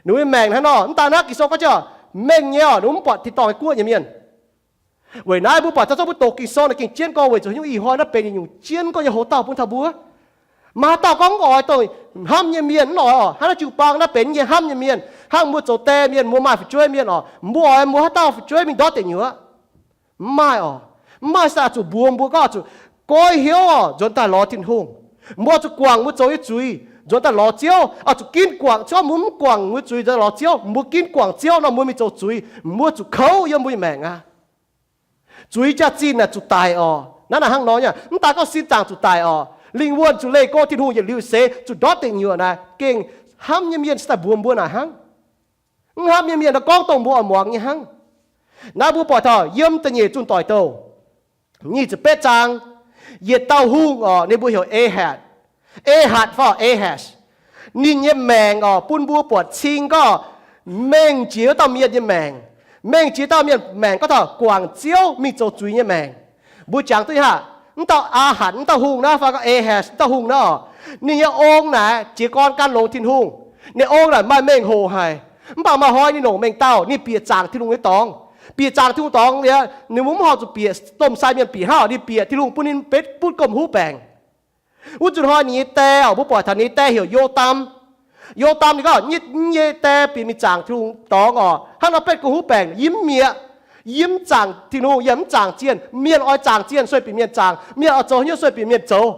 Ninh mbuo maengc hnangv nor, mv daan naaiv Ging-Sou gorngv jienv mengh nyei oc, ninh mbuo mv buatc tin-dorngh nyei guoqv nyei mienh. Weic naaiv mbuo buatc daaih zorqv mbuo doqc Ging-Sou naaic gengh jienv gorngv weic zuqc haaix nyungc ih hnoi naaiv benx yietc nyungc jienv gorngv nyei houx dauh bun taux mbuo. Maaih haaix dauh gorngv mv oix dongh hnamv nyei mienh, mv oix oc, hnangv naaiv jiu-baang naaiv benx nyei hnamv nyei mienh, hnangv mbuo zoux die mienh, mbuo maaih fu'jueiv mienh oc, mbuo oix mbuo haaix dauh fu'jueiv mingh ndortv deic nyuoqc? Mv maaih oc. Mv maaih, se zuqc mbuox mbuo gorngv zuqc goiv hnyouv oc, nzuonx daaih lorz Tin-Hungh. Mbuo zuqc guangc mbuo zoux nyei zuiz, nzuonx daaih lorz Ziouv. Oix zuqc ginv guangc, se gorngv mbuo mv guangc mbuo zuiz nzuonx lorz Ziouv, mbuo ginv guangc Ziouv nor, mbuo mingh zoux zuiz, mbuo zuqc kouv yiem mbuo nyei maengc aqv. Zuiz jaax-zinh naaic zuqc daic oc. Naaiv naaic hnangv nor nyei, mv daan gorngv sin zaangc zuqc daic oc, lingh wuonh zuqc leih go Tin-Hungh yietc liuz seix zuqc ndortv deic nyuoqc naaic, gengh hnamv nyei mienh se daaih mbuox mbuo naaic hnangv. Mv hnamv nyei mienh gorngv dongh mbuo oix muangx nyei hnangv. Naaiv mbuo buatc taux yiem da'nyeic Zunh Doic Douh nyic ziepc betv zaang, Yietc dauh hungh orqc, ninh mbuo heuc Ahatz. Ahatz fai Ahaz. Ninh nyei maengc orqc, bun mbuo buatc cing gorngv mengh jiex wuov dauh mienh nyei maengc. Mengh jiex dauh mienh maengc gorngv taux guangc Ziouv mingh zoux zuiz nyei maengc. Mbuo jangx duqv haav, wuov dauh Ahatz, wuov dauh hungh naaiv, fai gorngv Ahaz, wuov dauh hungh naaiv orqc, ninh nyei ong naaic jiez gorn gan longx Tin-Hungh. Ninh ong naaic maaih mengh hoc haic, mv baac maaih hnoi ninh longc mengh dauh, ninh bieqc zaangc Tin-Hungh nyei dorngx. Bieqc zaangc Tin-Hungh dorngx liuz, ninh mbuo mv horpc zuqc bieqc domh sai mienh bieqc hnangv, ninh bieqc Tin-Hungh bun ninh betv butv gomh huv baengc. Wuov nzunc hnoi ninh nyei die orqc, mbuo buatc taux ninh nyei die heuc Yo^dam. Yo^dam ninh gorngv, Yie nyei die bieqc mingh zaangc Tin-Hungh dorngx orqc, hnangv nor betv gomh huv baengc, yie mv mieqc. Yie mv zaangc Tin-Hungh, yie mv zaangc zienh. Mienh oix zaangc zienh sueih bieqc mienh zaangc, mienh oix zoux haaix nyungc sueih bieqc mienh zoux.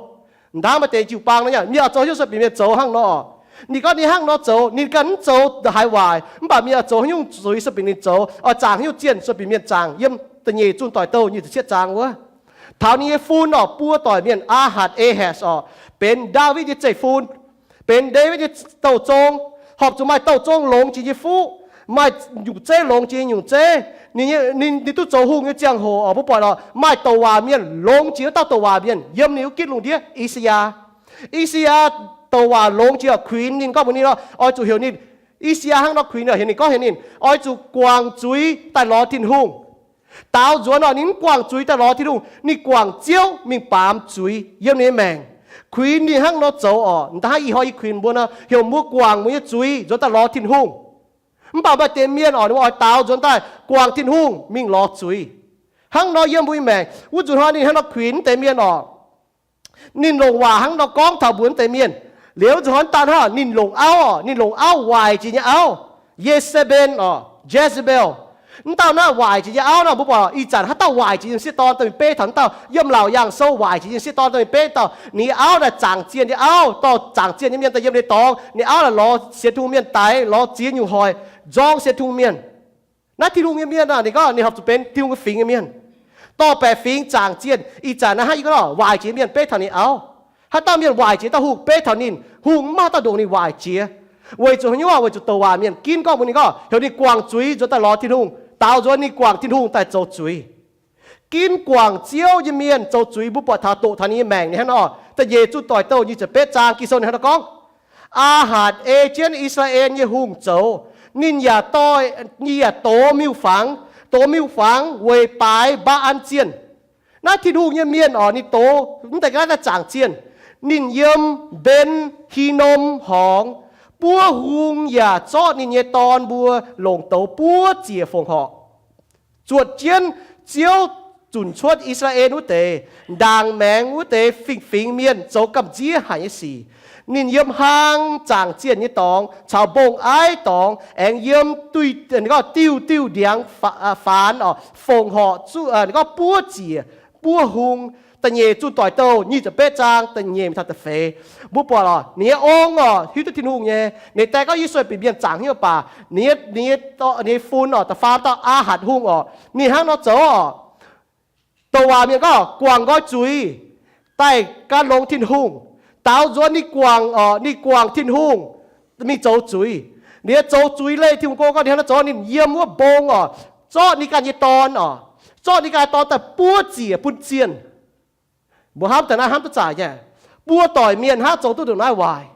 Ndaangc maaih deix jiu-baang nor, mienh oix zoux haaix nyungc sueih bieqc mienh zoux hnangv nor. Ninh gorngv ninh hnangv nor zoux, ninh ganh mv zoux haaix waaic, mv baac mienh oix zoux haaix nyungc zuiz sueih bieqc ninh zoux, oix zaangc haaix nyungc zienh sueih bieqc mienh zaangc. Yiem Da'nyeic Zunh Doic Douh nyic ziepc cietv zaang wuov, taux ninh nyei fun orqc, buo doic mienh Aahatz, Ahaz orqc, benx Ndaawitv nyei zeiv-fun, benx Ndaawitv nyei douh zong, horpc zuqc maaih douh zong longx jiex nyei fuqv, maaih nyungc zeiv longx jiex nyei nyungc zeiv. Ninh, ninh duqv zoux hungh nyei ziangh hoc orqc, mbuo buatc orqc, maaih douc waac mienh longx jiex wuov dauh douc waac mienh yiem ninh wuov gitv lungh ndiev, I^saa^yaa. I^saa^yaa douc waac longx jiex orqc, kuinx ninh gorngv mbuox ninh nor, oix zuqc heuc ninh, I^saa^yaa hnangv nor kuinx heuc ninh gorngv heuc ninh oix zuqc guangc zuiz daaih lorz Tin-Hungh. Daaux nzuonx orqc, ninh mv guangc zuiz daaih lorz Tin-Hungh, ninh guangc Ziouv mingh baamz zuiz yiem ninh nyei maengc. Kuinx ninh hnangv nor zoux orqc, da'hnangv ih hnoi yie kuinx mbuo nor, heuc mbuo guangc mbuo nyei zuiz nzuonx daaih lorz Tin-Hungh. Mv baac maaih deix mienh orqc, ninh mbuo oix daaux nzuonx daaih guangc Tin-Hungh mingh lorz zuiz. Hnangv nor yiem mbuo nyei maengc, wuov nzunc hnoi ninh hnangv nor kuinx deix mienh orqc, ninh longc waac hnangv nor gorngv taux mbuox deix mienh. Liuz nzunc hnoi daaih hnangv, ninh longc auv orqc, ninh longc auv waaic jiex nyei auv, Ye^se^mben orqc, Jezebel. Mv dauh naaiv waaic jiex nyei auv nor, mbuo buatc ih zanc haaix dauh waaic jiex nyei m'sieqv dorn dorh mingh beiv taux, mv dauh yiem Laauc Yaangh Sou waaic jiex nyei m'sieqv dorn dorh mingh beiv dauh, ninh nyei auv naaic zaangc zienh nyei auv, dorh zaangc zienh nyei mienh daaih yiem ninh nyei dorngx, ninh auv naaic lorz sienx Tin-Hungh mienh daix, lorz ziex nyungc hoic, nzorng sienx Tin-Hungh mienh. Naaiv Tin-Hungh nyei mienh aah, ninh gorngv ninh horpc zuqc benx Tin-Hungh nyei fingx nyei mienh. Dorh baeqc fingx zaangc zienh. Ih zanc naaiv hnangv yie gorngv waaic jiex mienh beiv taux ninh auv. Haaix dauh mienh waaic jiex dauh hungh beiv taux ninh, hungh mv maaih haaix dauh ndongc ninh waaic jiex. Weic zuqc haaix nyungc? Weic zuqc douc waac mienh ginv gorngv mbuox ninh gorngv heuc ninh guangc zuiz nzuonx daaih lorz Tin-Hungh, daaux nzuonx ninh guangc Tin-Hungh daaih zoux zuiz. Ginv guangc Ziouv nyei mienh zoux zuiz. Mbuo buatc taux doqc taux ninh nyei maengc ninh hnangv nor. Da'nyeic Zunh Doic Douh nyic ziepc betv zaang Ging-Sou ninh hnangv nor gorngv, Aahatc ei jienv I^saa^laa^en nyei hungh zoux. Ninh yaac doix, ninh yaac dox miuc-fangx, dox miuc-fangx weic baaix Mbaa^an zienh. Naaiv Tin-Hungh nyei mienh orqc, ninh dox mv deix ga'naaiv daaih zaangc zienh. Ninh yiem Mben^hi^nom Horngz, buov hung yaac zorqv ninh nyei dorn mbuo longc douz buov ziec fongc horc. Zuotc jienv Ziouv zunc cuotv I^saa^laa^en wuov deix, ndaangc maengx wuov deix fingx-fingx mienh zoux gamh nziev haic nyei sic. Ninh yiem hlang zaangc zienh nyei dorngx caux mbong-aiv dorngx, aengx yiem diuh, diuh ndiangx faanx orqc, fongc horc, gorngv buov ziec, buov hung. Da'nyeic Zunh Doic Douh nyic ziepc betv zaang da'nyeic taux da'feix. Mbuo buatc orqc, ninh nyei ong orqc hiuv duqv Tin-Hungh nyei. Ninh die gorngv, Yie sueih bieqc mienh zaangc hnyouv baac. Ninh nyei, ninh nyei fun orqc, da'faam dauh Aahatc Hungh orqc, ninh hnangv nor zoux orqc. Douc waac mienh gorngv guangc nqoi zuiz daaih gan longx Tin-Hungh. Daaux nzuonx ninh guangc orqc, ninh guangc Tin-Hungh mingh zoux zuiz. Ninh nyei zoux zuiz leih Tin-Hungh go gorngv ninh hnangv nor zoux, ninh yiem wuov mbong orqc, zorqv ninh ganh nyei dorn orqc, zorqv ninh ganh nyei dorn daaih buov ziec bun zienh. Mbuo hnamv daaih naaiv hnamv duqv zaic nyei. Buo doic mienh hnangv zoux duqv ndongc naaiv waaic.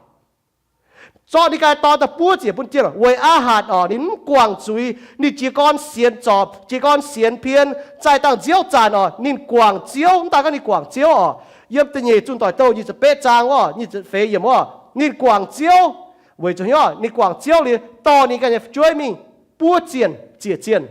Zorqv ninh ganh nyei dorn daaih buov ziec bun zienh weic Aahatc orqc, ninh mv guangc zuiz, ninh jiez gorn sienx zorpc, jiez gorn sienx pien, zaih dangh nziouv zanc orqc, ninh guangc Ziouv. Mv daaih gorngv ninh guangc Ziouv orqc, yiem da'nyeic Zunh Doic Douh nyic ziepc betv zaang wuov, nyic ziepc feix yiemc wuov, ninh guangc Ziouv. Weic zuqc hnyouv ninh guangc Ziouv liuz dorh ninh ganh nyei fu'jueiv mingh buov zienh, ziec zienh.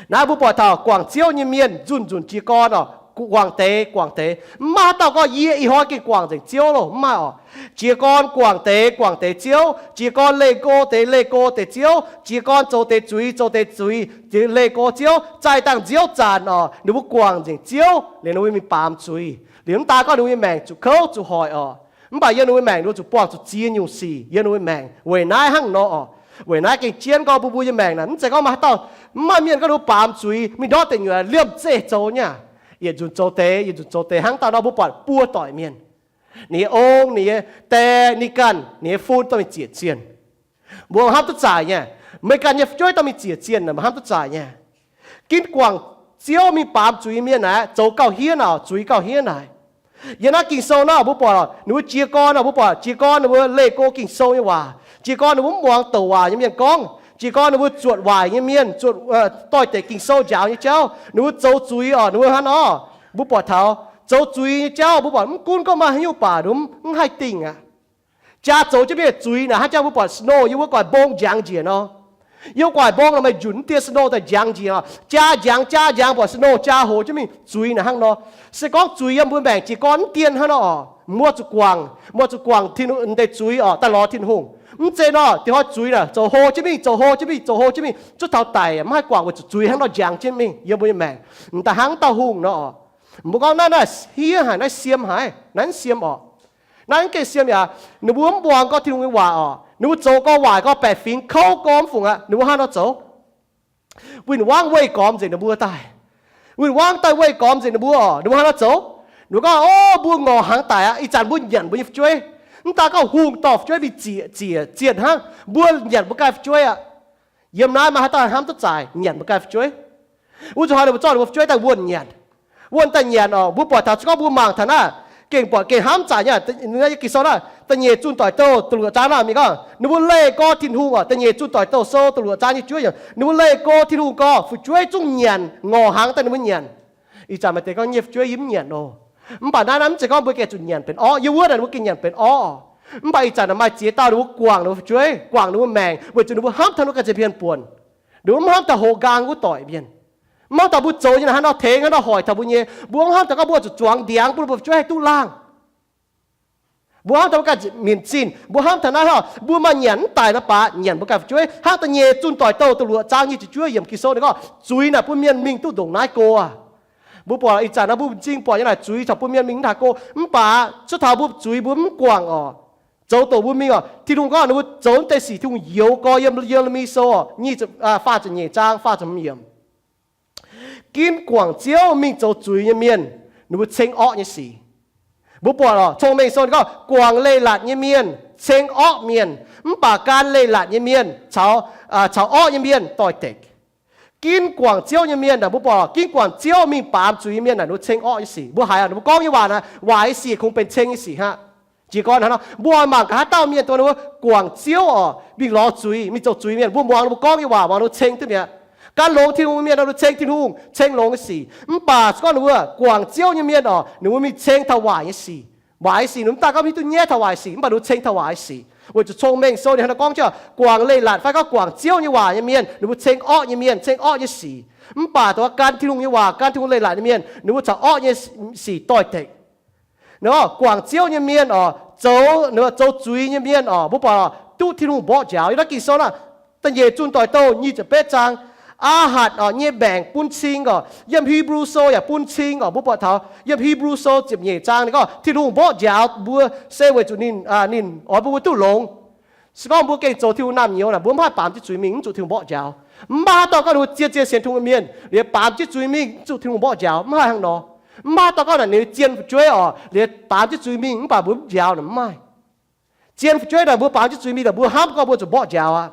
Naaiv mbuo buatc taux guangc Ziouv nyei mienh nzunc nzunc jiez gorn orqc, guangc deix guangc deix. Mv maaih haaix dauh gorngv, Yie ih hnoi gengh guangc nzengc Ziouv loh. Mv maaih orqc. Jiez gorn guangc deix guangc deix Ziouv, jiez gorn leih go deix leih go deix Ziouv, jiez gorn zoux deix zuiz zoux deix zuiz, leih go Ziouv. Zaih dangh nziouv zanc orqc, ninh mbuo guangc nzengc Ziouv liuz ninh mbuo mingh baamz zuiz. Liuz mv daaih gorngv ninh mbuo nyei maengc zuqc kouv zuqc hoic orqc, mv baac yiem ninh mbuo maengc ninh mbuo zuqc buangh zuqc ziex nyungc sic yiem ninh mbuo maengc. Weic naaiv hnangv nor orqc. Weic naaiv gengh jienv gorngv mbuo, mbuo nyei maengc naaic mv zeiz gorngv maaih haaix dauh, mv maaih mienh gorngv ninh mbuo baamz zuiz mingh ndortv deic nyuoqc liemh zeih zoux nyei aqv. Yietc nzunc zoux deix, yietc nzunc zoux deix. Hnangv dauh nor mbuo buatc buo doic mienh, ninh nyei ong, ninh nyei die, ninh ganh, ninh nyei fun dorh mingh ziec zienh. Mbuo hnamv duqv zaic nyei. Meih ganh nyei fu'jueiv dorh mingh ziec zienh, mbuo hnamv duqv zaic nyei. Ginv guangc Ziouv mingh baamz zuiz nyei mienh naaic, zoux gauh hniev naaic, zuiz gauh hniev naaic. Yiem naaiv Ging-Sou naaic mbuo buatc, ninh mbuo jiez gorn, mbuo buatc jiez gorn ninh mbuo leih go Ging-Sou nyei waac. Jiez gorn ninh mbuo mv muangx douc waac nyei mienh gorngv. Jiez gorn ninh mbuo zuotc waaic nyei mienh, zuotc, doix-dekc Ging-Sou njaaux nyei jauv, ninh mbuo zoux zuiz oc, ninh mbuo hnangv nor. Mbuo buatc taux zoux zuiz nyei jauv, mbuo buatc mv gunv gorngv maaih haaix nyungc baac mv haih dingh aqv. Jaa zoux jienv mingh zuiz naaic hnangv jangx mbuo buatc snow yiem wuov gu'nguaaic mbong njangx njiec nor. Yiem gu'nguaaic mbong naaic maaih njunc mv dieh snow daaih njangx njiec, jaa njangx jaa njangx buatc snow jaa hoz jienv mingh, zuiz naaic hnangv nor. Se gorngv zuiz yiem mbuo maengc jiez gorn mv dien hnangv nor oc, mbuo zuqc guangc, mbuo zuqc guangc deix zuiz oc, daaih lorz Tin-Hungh. Mv zeiz nor, dingc hnoi zuiz naaic zoux hlo jienv mingh, zoux hlo jienv mingh, zoux hlo jienv mingh, zuov taux daic mv haih guangc weic zuqc zuiz hnangv nor njangx jienv mingh yiem mbuo nyei maengc. M'daaih hnangv dauh hungh nor oc. Mbuo gorngv naaiv naaiv hniev haic, naaiv siem haic, naaiv siem oc. Naaiv mv gengh siem yaac ninh mbuo mv muangx gorngv Tin-Hungh nyei waac oc. Ninh mbuo zoux gorngv waaic gorngv baeqc fingx kouv gorngv mv fungc aqv, ninh mbuo hnangv nor zoux. Win-wangv weih gormx nzengc ninh mbuo daaih. Win-wangv daaih weih gormx nzengc ninh mbuo oc, ninh mbuo hnangv nor zoux. Ninh mbuo gorngv, o, mbuo ngorc hnaangx daic aqv, ih zanc mbuo nyanc mbuo nyei fu'jueiv. Mv daaih gorngv hungh dorh fu'jueiv mingh ziec, ziec, ziec hnangv. Mbuo nyanc mbuo ganh fu'jueiv aqv. Yiem naaiv maaih haaix dauh hnamv duqv zaaic nyanc mbuo ganh fu'jueiv? Wuov zuqc hnoi ninh mbuo zorqv ninh mbuo fu'jueiv daaih wuonh nyanc. Wuonh daaih nyanc oc, mbuo buatc taux se gorngv mbuo mangc taux naaiv, gengh buatc gengh hnamv zaaic nyei. Naaiv yie gih sou naaiv, da'nyeic Zunh Doic Douh da'luoqc zaang naaiv mingh gorngv, ninh mbuo leih go Tin-Hungh oc. Da'nyeic Zunh Doic Douh sou da'luoqc zaang nyei juov yiemc, ninh mbuo leih go Tin-Hungh gorngv, fu'jueiv zungv nyanc, ngorc hnaangx daaih ninh mbuo nyanc. Ih zanc maaih deix gorngv nyei fu'jueiv yie mv nyanc oc. Mv baac naaiv naaiv mv zeiz gorngv mbuo gengh zuqc nyanc benx orv. Yiem wuov naaic ninh mbuo gengh nyanc benx orv. Mv baac ih zanc naaic maaih ziex dauh ninh mbuo guangc ninh mbuo fu'jueiv, guangc ninh mbuo maengc, weic zuqc ninh mbuo hnamv taux ninh mbuo ganh za'hmien buonc. Ninh mbuo mv hnamv taux hoqc nqaang wuov doic mienh. Mv hnamv taux mbuo zoux nyei naaic hnangv nor tengx hnangv nor hoic taux mbuo nyei. Mbuo mv hnamv taux gorngv mbuo zuqc zuangx ndiangx bun mbuo fu'jueiv haih duqv laangh. Mbuo hnamv taux mbuo ganh minc zinh, mbuo hnamv taux naaiv hnangv, mbuo maaih nyanc mv daic nor baac nyanc mbuo ganh fu'jueiv. Hnangv da'nyeic Zunh Doic Douh da'luoqc zaang nyic ziepc juov yiemc Ging-Sou ninh gorngv, zuiz naaic bun mienh mingh duqv ndongc naaiv go aqv. Mbuo buatc ih zanc naaiv mbuo m'zing buatc nyei naaic zuiz corc bun mienh mingh mv haaix go. Mv baac cuotv taux mbuo zuiz mbuo mv guangc oc, zoux doqc mbuo mingh oc. Tin-Hungh gorngv ninh mbuo zoux mv deix sic Tin-Hungh youx gorx yiem Ye^le^mi Sou oc, nyic, faah ziepc nyeic zaang faah ziepc hmz yiemc. Ginv guangc Ziouv mingh zoux zuiz nyei mienh, ninh mbuo ceng orqv nyei sic. Mbuo buatc oc, Cong-Mengh Sou ninh gorngv, guangc leiz-latc nyei mienh ceng orqv mienh, mv baac gan leiz-latc nyei mienh caux, caux orqv nyei mienh doix-dekc. Ginv guangc Ziouv nyei mienh, mbuo buatc ginv guangc Ziouv mingh baamz zuiz nyei mienh naaic ninh mbuo ceng orqv nyei sic. Mbuo haiz ninh mbuo gorngv nyei waac naaic, waaic nyei sic kungx benx ceng nyei sic hnangv. Jiez gorn hnangv nor, mbuo oix mangc gaax haaix dauh mienh dongh ninh mbuo guangc Ziouv oc, mingh lorz zuiz, mingh zoux zuiz mienh, mbuo muangx ninh mbuo gorngv nyei waac, muangx ninh mbuo ceng duqv mi'aqv. Gan longx Tin-Hungh mienh ninh mbuo ceng Tin-Hungh, ceng longx nyei sic. Mv baac se gorngv ninh mbuo guangc Ziouv nyei mienh oc, ninh mbuo mingh ceng taux waaic nyei sic. Waaic nyei sic ninh mv daaih gorngv hiuv duqv nyaiv taux waaic sic, mv baac ninh mbuo ceng taux waaic sic. Weic zuqc Cong-Mengh Sou ninh hnangv nor gorngv jienv, guangc leiz-latc fai gorngv guangc Ziouv nyei waac nyei mienh, ninh mbuo ceng orqv nyei mienh, ceng orqv nyei sic. Mv baac dongh gan Tin-Hungh nyei waac, gan Tin-Hungh leiz-latc nyei mienh, ninh mbuo caux orqv nyei sic doix-dekc. Ninh gorngv guangc Ziouv nyei mienh oc, zoux, ninh zoux zuiz nyei mienh oc, mbuo buatc duqv Tin-Hungh mborqv njaaux. Yiem naaiv Ging-Sou naaiv, da'nyeic Zunh Doic Douh nyic ziepc betv zaang, Aa^hatc oc nyei maengc bun cing oc. Yiem Hipv^lu Sou yaac bun cing oc. Mbuo buatc taux yiem Hipv^lu Sou ziepc nyeic zaang ninh gorngv Tin-Hungh mborqv njaaux mbuo se weic zuqc ninh, ninh oix bun mbuo duqv longx. Se gorngv mbuo gengh zoux Tin-Hungh naamh nyouz naaic, mbuo mv haih baamz jienv zuiz mingh mv zuqc Tin-Hungh mborqv njaaux. Mv baac haaix dauh gorngv ninh mbuo zien-zien sienx Tin-Hungh mienh liuz baamz jienv zuiz mingh mv zuqc Tin-Hungh mborqv njaaux, mv haih hnangv nor. Mv baac haaix dauh gorngv naaic ninh zien fu'jueiv oc, liuz baamz jienv zuiz mingh mv baac mbuo mv njaaux naaic, mv maaih. Zien fu'jueiv naaic mbuo baamz jienv zuiz mingh naaic mbuo hnamv gorngv mbuo zuqc mborqv njaaux aqv.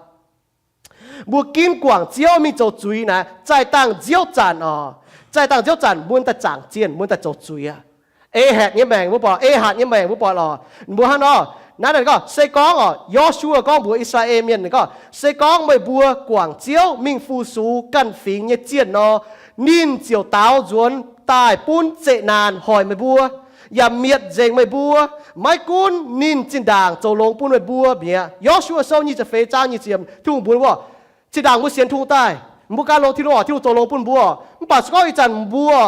Mbuo ginv guangc Ziouv mingh zoux zuiz naaic, zaih dangh nziouv zanc oc, zaih dangh nziouv zanc mbuo daaih zaangc zienh, mbuo daaih zoux zuiz aqv. Aa^hatc nyei maengc mbuo buatc, Aa^hatc nyei maengc mbuo buatc lorqc. Mbuo hnangv nor, naaiv ninh gorngv, se gorngv oc, Yo^su^waa gorngv mbuox I^saa^laa^en Mienh, ninh gorngv, se gorngv meih mbuo guangc Ziouv mingh fu-sux ganh fingx nyei zienh nor, ninh ziouc daaux nzuonx daaih bun zeqc naanc hoic meih mbuo, yaac mietc nzengc meih mbuo. Maiv gunv ninh zinh ndaangc zoux longx bun meih mbuo mi'aqv. Yo^su^waa Sou nyic ziepc feix zaang nyic ziepc, Tin-Hungh mbuox mbuo, zinh ndaangc mbuo sienx Tin-Hungh daaih, mbuo gan longx Tin-Hungh oc, Tin-Hungh zoux longx bun mbuo. Mv baac se gorngv ih zanc mbuo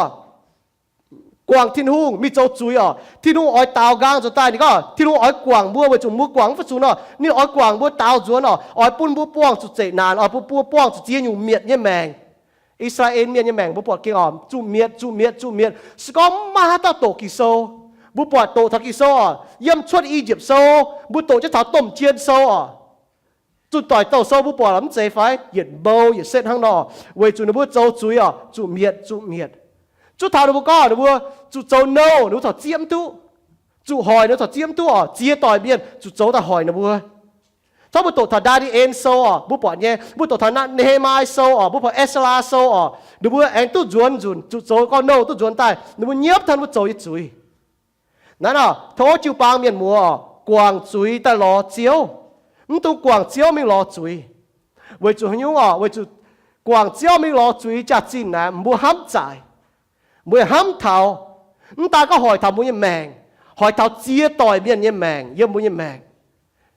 guangc Tin-Hungh mingh zoux zuiz oc, Tin-Hungh oix daaux nqaang nzuonx daaih. Ninh gorngv Tin-Hungh oix guangc mbuo weic zuqc mbuo guangc mv fu-sux nor, ninh oix guangc mbuo daaux nzuonx oc, oix bun mbuo buangh zuqc zeqc naanc, oix bun mbuo buangh zuqc ziex nyungc mietc nyei maengc. I^saa^laa^en Mienh nyei maengc mbuo buatc gengh oc, zuqc mietc, zuqc mietc, zuqc mietc. Se gorngv mv maaih haaix dauh doqc Ging-Sou, mbuo buatc doqc taux Ging-Sou oc, yiem Cuotv I^yipv Sou, mbuo doqc jienv taux Domh Jien Sou oc, Zunh Doic Douh Sou mbuo buatc mv zeiz fai? Yietc mbou yietc setv hnangv nor, weic zuqc ninh mbuo zoux zuiz oc, zuqc mietc, zuqc mietc. Zuov taux ninh mbuo gorngv ninh mbuo zuqc zoux nouh, ninh mbuo corc zieqv mv duqv. Zuqc hoic ninh mbuo corc zieqv mv duqv oc, ziex doic mienh zuqc zoux daaih hoic ninh mbuo. Gorngv mbuo doqc taux Ndaa^ni^en Sou orqc, mbuo buatc nyei. Mbuo doqc taux Naa, Ne^he^maa^ye Sou orqc, mbuo buatc Ezc^laa Sou orqc, ninh mbuo aengx duqv nzuonx nzunc zuqc zoux gorn-nouh duqv nzuonx daaih, ninh mbuo nyiemv taux ninh mbuo zoux nyei zuiz. Naaiv nor, tov jiu-baang mienh muoz orqc, guangc zuiz daaih lorz Ziouv. Mv dungx guangc Ziouv mingh lorz zuiz. Weic zuqc haaix nyungc orqc? Weic zuqc guangc Ziouv mingh lorz zuiz jaax-zinh naaic, mbuo hnamv zaic, mbuo hnamv taux, mv daan gorngv hoic taux mbuo nyei maengc, hoic taux ziex doic mienh nyei maengc, yiem mbuo nyei maengc.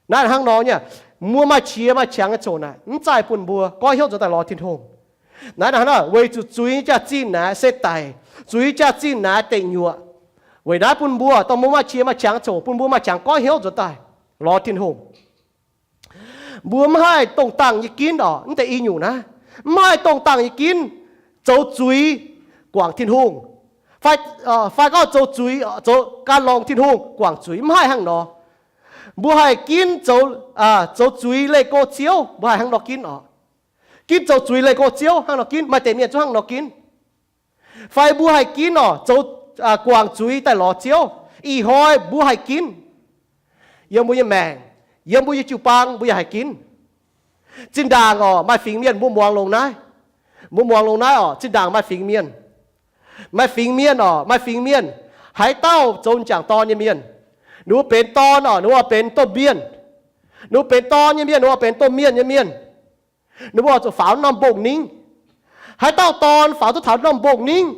Naaiv hnangv nor nyei, mbuo maaih qiex maaih qangx nyei coc naaic, mv zaih bun mbuo goiv hnyouv nzuonx daaih lorz Tin-Hungh. Naaiv hnangv nor, weic zuqc zuiz nyei jaax-zinh naaic se daic, zuiz nyei jaax-zinh naaic deic nyuoqc. Weic naaiv bun mbuo, dongh mbuo maaih qiex maaih qangx nyei coc, bun mbuo maaih qangx goiv hnyouv nzuonx daaih lorz Tin-Hungh. Mbuo mv haih dongh dangh nyei ginv orqc, mv deix i nyungc naaiv, mv haih dongh dangh nyei ginv zoux zuiz guangc Tin-Hungh, fai, fai gorngv zoux zuiz, zoux gan longx Tin-Hungh guangc zuiz, mv haih hnangv nor. Mbuo haih ginv zoux, zoux zuiz leih go Ziouv, mbuo haih hnangv nor ginv orqc. Ginv zoux zuiz leih go Ziouv hnangv nor ginv, maaih deix mienh zungv hnangv nor ginv. Fai mbuo haih ginv orqc, zoux, guangc zuiz daaih lorz Ziouv, ih hnoi mbuo haih ginv. Yiem mbuo nyei maengc, yiem mbuo nyei jiu-baang mbuo yaac haih ginv. Zinh ndaangc orqc, maaih fingx mienh mbuo muangx longx naaiv, mbuo muangx longx naaiv orqc, zinh ndaangc maaih fingx mienh, maaih fingx mienh orqc, maaih fingx mienh, haaix dauh zoux m'jangc dorn nyei mienh, ninh mbuo benx dorn orqc, ninh mbuo benx domh mienh, ninh mbuo benx dorn nyei mienh, ninh mbuo benx domh mienh nyei mienh, ninh mbuo zuqc faaux norm mbong-ningv. Haaix dauh dorn faaux duqv taux norm mbong-ningv,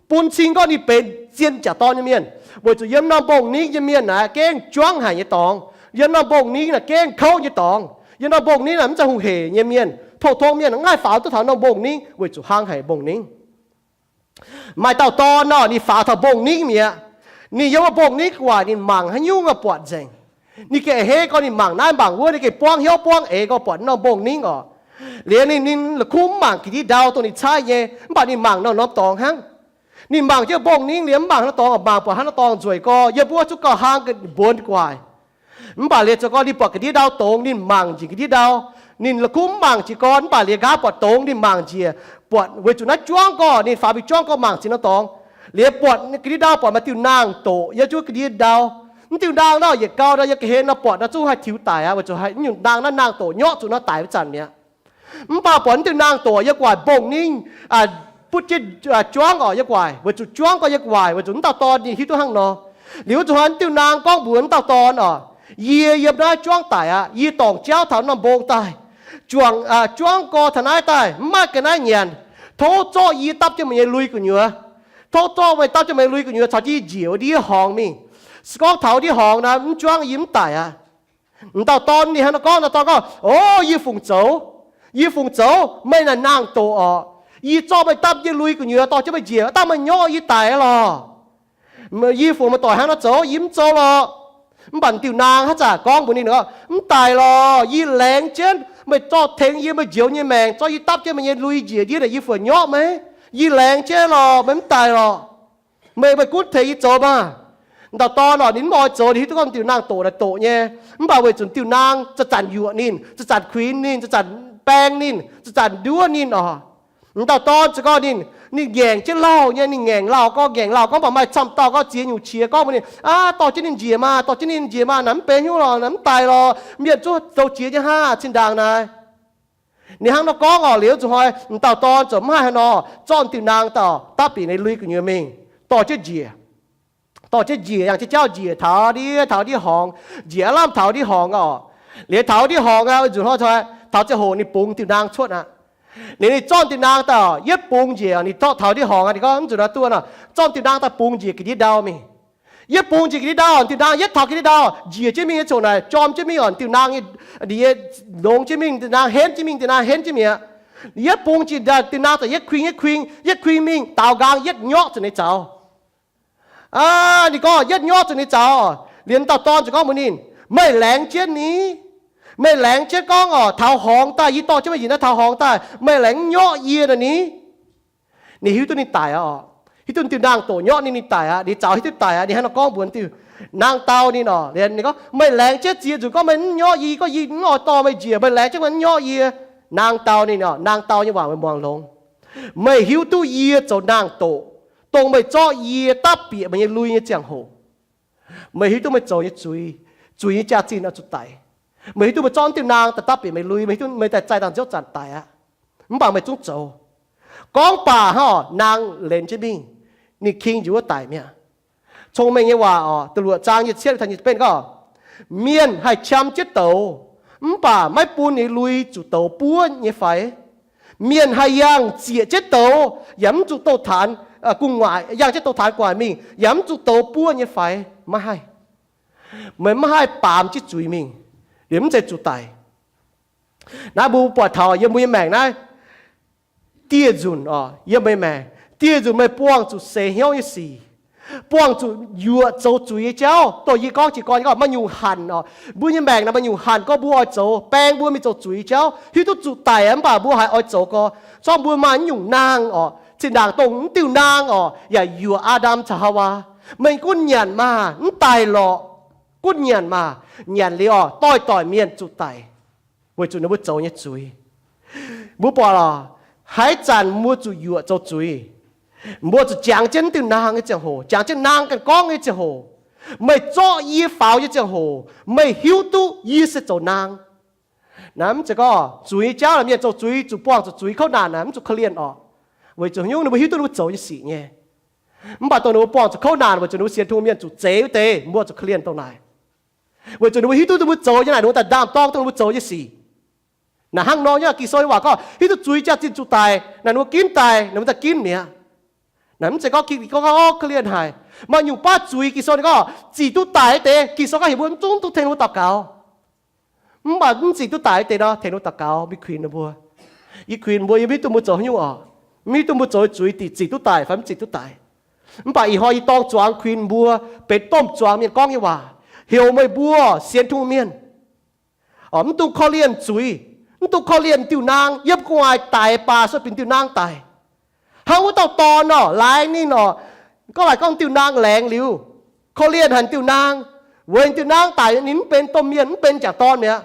bun cing gorngv ninh benx zien m'jangc dorn nyei mienh, weic zuqc yiem norm mbong-ningv nyei mienh naaic gengh juangv haic nyei dorngx. Yiem norm mbong-ningv naaic gengh kouv nyei dorngx. Yiem norm mbong-ningv naaic mv zeiz hungh heic nyei mienh. Pou-tong mienh mv haih faaux duqv taux norm mbong-ningv weic zuqc hnangv haic mbong-ningv. Maaih dauh dorn nor, ninh faaux taux mbong-ningv mi'aqv. Ninh yiem wuov mbong-ningv gu'nguaaic ninh mangc haaix nyungc buatc nzengc. Ninh gengh a'hneiv gorngv ninh mangc naaiv mangc wuov, ninh gengh buangv hnyouv buangv eix gorngv buatc norm mbong-ningv orqc. Liuz ninh, ninh la'kuqv mv mangc ga'ndiev ndau dongh ninh caaiv nyei, mv baac ninh mangc norm-norm dorngx hnangv. Ninh mangc jienv mbong-ningv liuz mv mangc haaix norm dorngx, mangc buatc haaix norm dorngx nzueic gorx, yiem wuov zungv gauh hlang mbuonx gu'nguaaic. Mv baac liuz zoux gorn ninh buatc ga'ndiev ndau dongz, ninh mangc njiec ga'ndiev ndau. Ninh la'kuqv mv mangc jiez gorn, mv baac liuz nqa'haav buatc dongz ninh mangc njiec, buatc weic zuqc naaiv juangv gorx, ninh faaux mingh juangv gorx mangc ziex norm dorngx. Liuz buatc ga'ndiev ndau buatc maaih diuh naang doqc yiem zungv ga'ndiev ndau. Mv diuh naang nor yietc gau nor yiem ga'hlen nor buatc nor zungv haih tiux daic aqv, weic zuqc haaix nyungc naang naaiv naang doqc nyorqv zuqc nor daic wuov zanc mi'aqv. Mv baac buatc mv diuh naang doqc yiem gu'nguaaic mbong-ningv butv jienv juangv orqc yiem gu'nguaaic, weic zuqc juangv gorx yiem gu'nguaaic, weic zuqc mv dauh dorn ninh hiuv duqv hnangv nor. Liuz zuqc hnoi mv diuh naang gorngv mbuox mv dauh dorn orqc, yie yiem naaiv juangv daic aqv. Yie dorngc jauv taux norm mbong daaih, juangc, juangv gorx taux naaiv daaih, mv maaih ga'naaiv nyanc. Tov zorqv yie dapv jienv meih nyei lui gu'nyuoz. Tov zorqv meih dapv jienv meih lui gu'nyuoz caux jienv yie njiec wuov ndiev horngz mingh. Se gorngv taux ndiev horngz naaic mv juangv yie mv daic aqv. M'dauh dorn ninh hnangv nor gorngv, m'dauh dorn gorngv, O, yie fungc zoux, yie fungc zoux, meih naaic naang doqc orqc. Yie zorqv meih dapv jienv lui gu'nyuoz dorh jienv meih njiec, dangh meih nyorqv yie daic lorqc. Yie fungc meih doic hnangv nor zoux, yie mv zoux lorqc. Mv baac diuh naang haaix zanc gorngv mbuox ninh, Mv daic lorqc. Yie laengz jienv meih zorqv tengx yie meih njoux nyei maengc, zorqv yie dapv jienv meih nyei lui njiec ndiev naaic, yie fungc nyorqv meih. Yie laengz jienv lorqc, meih mv daic lorqc. Meih, meih gunv tengx yie zoux maah! M'dauh dorn orqc, ninh mv oix zoux, ninh hiuv duqv gorngv diuh naang doqc naaic doqc nyei. Mv baac weic zuqc diuh naang zanc-zanc yuoqc ninh, zanc-zanc kuinx ninh, zanc-zanc baeng ninh, zanc-zanc nduov ninh orqc. M'dauh dorn ziouc gorngv ninh, ninh ngaengc jienv lauh nyei, ninh ngaengc lauh gorngv, ngaengc lauh gorngv, mv baac maaih camv dauh gorngv ziex nyungc qiex gorngv mbuox ninh, Aav, dorh jienv ninh njiec maah, dorh jienv ninh njiec maah, naaic mv benx hnyouv lorqc, naaic mv daic lorqc, mienh zungv zoux jiex nyei hnangv, zinh ndaangc naaic. Ninh hnangv nor gorngv orqc, liuz zuqc hnoi m'dauh dorn ziouc mv haih haaix nor, zorqv diuh naang daaih dapv bieqc ninh lui gu'nyuoz mingh, dorh jienv njiec. Dorh jienv njiec, yangh jienv jauv njiec taux ndiev, taux ndiev horngz, njiec aav lamh taux ndiev horngz orqc. Liuz taux ndiev horngz aqv, nzuqc hnoi taux ziangh hoc ninh bungx diuh naang cuotv aqv. Liuz ninh zorqv diuh naang daaih yietv bungx njiec, ninh zorqv taux ndiev horngz aqv, ninh gorngv, Mv zuqc nor duqv nor, zorqv diuh naang daaih bungx njiec ga'ndiev ndau mingh. Yietv bungx njiec ga'ndiev ndau, diuh naang yietv taux ga'ndiev ndau, njiec jienv mingh nyei ziouc naaic jorm jienv mingh orqc, diuh naang, ninh nyei longx jienv mingh, diuh naang henv jienv mingh, diuh naang henv jienv mi'aqv. Yietv bungx njiec, diuh naang daaih yietv kuing, yietv kuing, yietv kuing mingh, daaux nqaang yietv nyorqv zuqc ninh zaux. Aa, ninh gorngv yietv nyorqv zuqc ninh zaux. Liuz dauh dorn ziouc gorngv mbuox ninh, Meih laengz jienv ni? Meih laengz jienv gorngv orqc, taux horngz daaih, yie dorh jienv meih njiec naaiv taux horngz daaih, meih laengz nyorqv yie nor ni? Ninh hiuv duqv ninh daic aqv orqc. Hiuv duqv diuh naang doqc nyorqv ninh, ninh daic aqv. Ninh zaux hiuv duqv daic aqv. Ninh hnangv nor gorngv mbuox diuh naang dau ninh orqc. Ninh gorngv, Meih laengz jienv ziex nzunc gorngv meih mv nyorqv yie, gorngv yie mv oix dorh meih njiec, meih laengz jienv meih mv nyorqv yie. Naang dau ninh orqc, naang dau nyei waac meih muangx longx. Meih hiuv duqv yie zoux naang doqc, dongh meih zorqv yie dapv bieqc meih nyei lui nyei ziangh hoc, meih hiuv duqv meih zoux nyei zuiz, zuiz nyei jaax-zinh oix zuqc daic. Meih hiuv duqv meih zorqv diuh naang daaih dapv bieqc meih lui, meih hiuv duqv meih daaih zaih dangh nziouv zanc daic aqv. Mv baac meih zungv zoux. Gorngv baac hnangv naang lenc jienv mingh, ninh king njiec wuov daic mi'aqv. Cong-mengh nyei waac oc, da'luoqc zaang nyei cietv taux nyei benv gorngv, mienh haih qam jienv douz, mv baac maiv bun ninh lui zuqc douz buov nyei fai? Mienh haih yangh zieqc jienv douz yaac mv zuqc douz-taanx gu'nguaaic, yangh jienv douz-taanx gu'nguaaic mingh yaac mv zuqc douz buov nyei fai? Maiv haih. Meih maiv haih baamz jienv zuiz mingh, liemh mv zeiz zuqc daic. Naaiv mbuo buatc taux yiem mbuo nyei maengc naaiv, dieh nzunc oc, yiem mbuo nyei maengc dieh nzunc meih buangh zuqc seix hnyouv nyei sic, buangh zuqc yuoqc zoux zuiz nyei jauv. Dongh yie gorngv jiez gorn gorngv maaih nyungc hanc oc, mbuo nyei maengc naaic maaih nyungc hanc gorngv mbuo oix zoux, baeng mbuo mingh zoux zuiz nyei jauv, hiuv duqv zuqc daic aqv, mv baac mbuo haiz oix zoux gorx. Zorqv mbuo maaih nyungc naang oc, zinh ndaangc dongh mv diuh naang oc, yaac yuoqc Aa^ndam caux Haawaa. Meih gunv nyanc maah, mv daic lorqc. Gunv nyanc maah, nyanc liuz oc, doix-doic mienh zuqc daic, weic zuqc ninh mbuo zoux nyei zuiz. Mbuo buatc oc, haaix zanc mbuo zuqc yuoqc zoux zuiz, mbuo zuqc jangx jienv mv diuh naang nyei ziangh hoc, jangx jienv naang ganh gorngv nyei ziangh hoc, meih zorqv yie faaux nyei ziangh hoc, meih hiuv duqv yie se zoux naang. Naaiv mv zeiz gorngv zuiz nyei jauv, mienh zoux zuiz zuqc buangh zuqc zuiz kouv naanc naaic, mv zuqc korv-lienh oc. Weic zuqc nyungc ninh mbuo hiuv duqv ninh mbuo zoux nyei sic nyei. Mv baac dongh ninh mbuo buangh zuqc kouv naanc weic zuqc ninh mbuo sienx Tin-Hungh mienh zuqc zeix wuov deix, mbuo zuqc korv-lienh dongh naaic. Weic zuqc ninh mbuo hiuv duqv ninh mbuo zoux nyei naaic, ninh mbuo daaih ndaam-dorng dongh ninh mbuo zoux nyei sic. Naaic hnangv nor nyei, Ging-Sou nyei waac gorngv hiuv duqv zuiz jaax-zinh zuqc daic, naaic ninh mbuo ginv daaih, ninh mbuo daaih ginv mi'aqv. Naaic mv zeiz gorngv Ging-Sou gorngv korv-lienh haic. Maaih nyungc baav zuiz Ging-Sou ninh gorngv zic duqv daic wuov deix, Ging-Sou gorngv heuc mbuo mv zungv duqv tengx ninh mbuo daux gaux. Mv baac mv zic duqv daic wuov deix nor, tengx ninh mbuo daux gaux, mingh kuinx ninh mbuo. Yie kuinx mbuo, yie mv hiuv duqv mbuo zoux haaix nyungc oc. Mv hiuv duqv mbuo zoux zuiz dingc zic duqv daic fai mv zic duqv daic. Mv baac ih hnoi yie dorng zuangx kuinx mbuo benx domh zuangx mienh gorngv nyei waac, heuc meih mbuo sienx Tin-Hungh mienh mv dungx korv-lienh zuiz, mv dungx korv-lienh diuh naang. Yiem gu'nguaaic daic baac se benx diuh naang daic. Hnangv wuov dauh dorn nor, laaix ninh nor, gorngv laaix gorngv diuh naang laengz liuz, korv-lienh haic diuh naang, weic diuh naang daic ninh mv benx domh mienh, mv benx jangc dorn mi'aqv.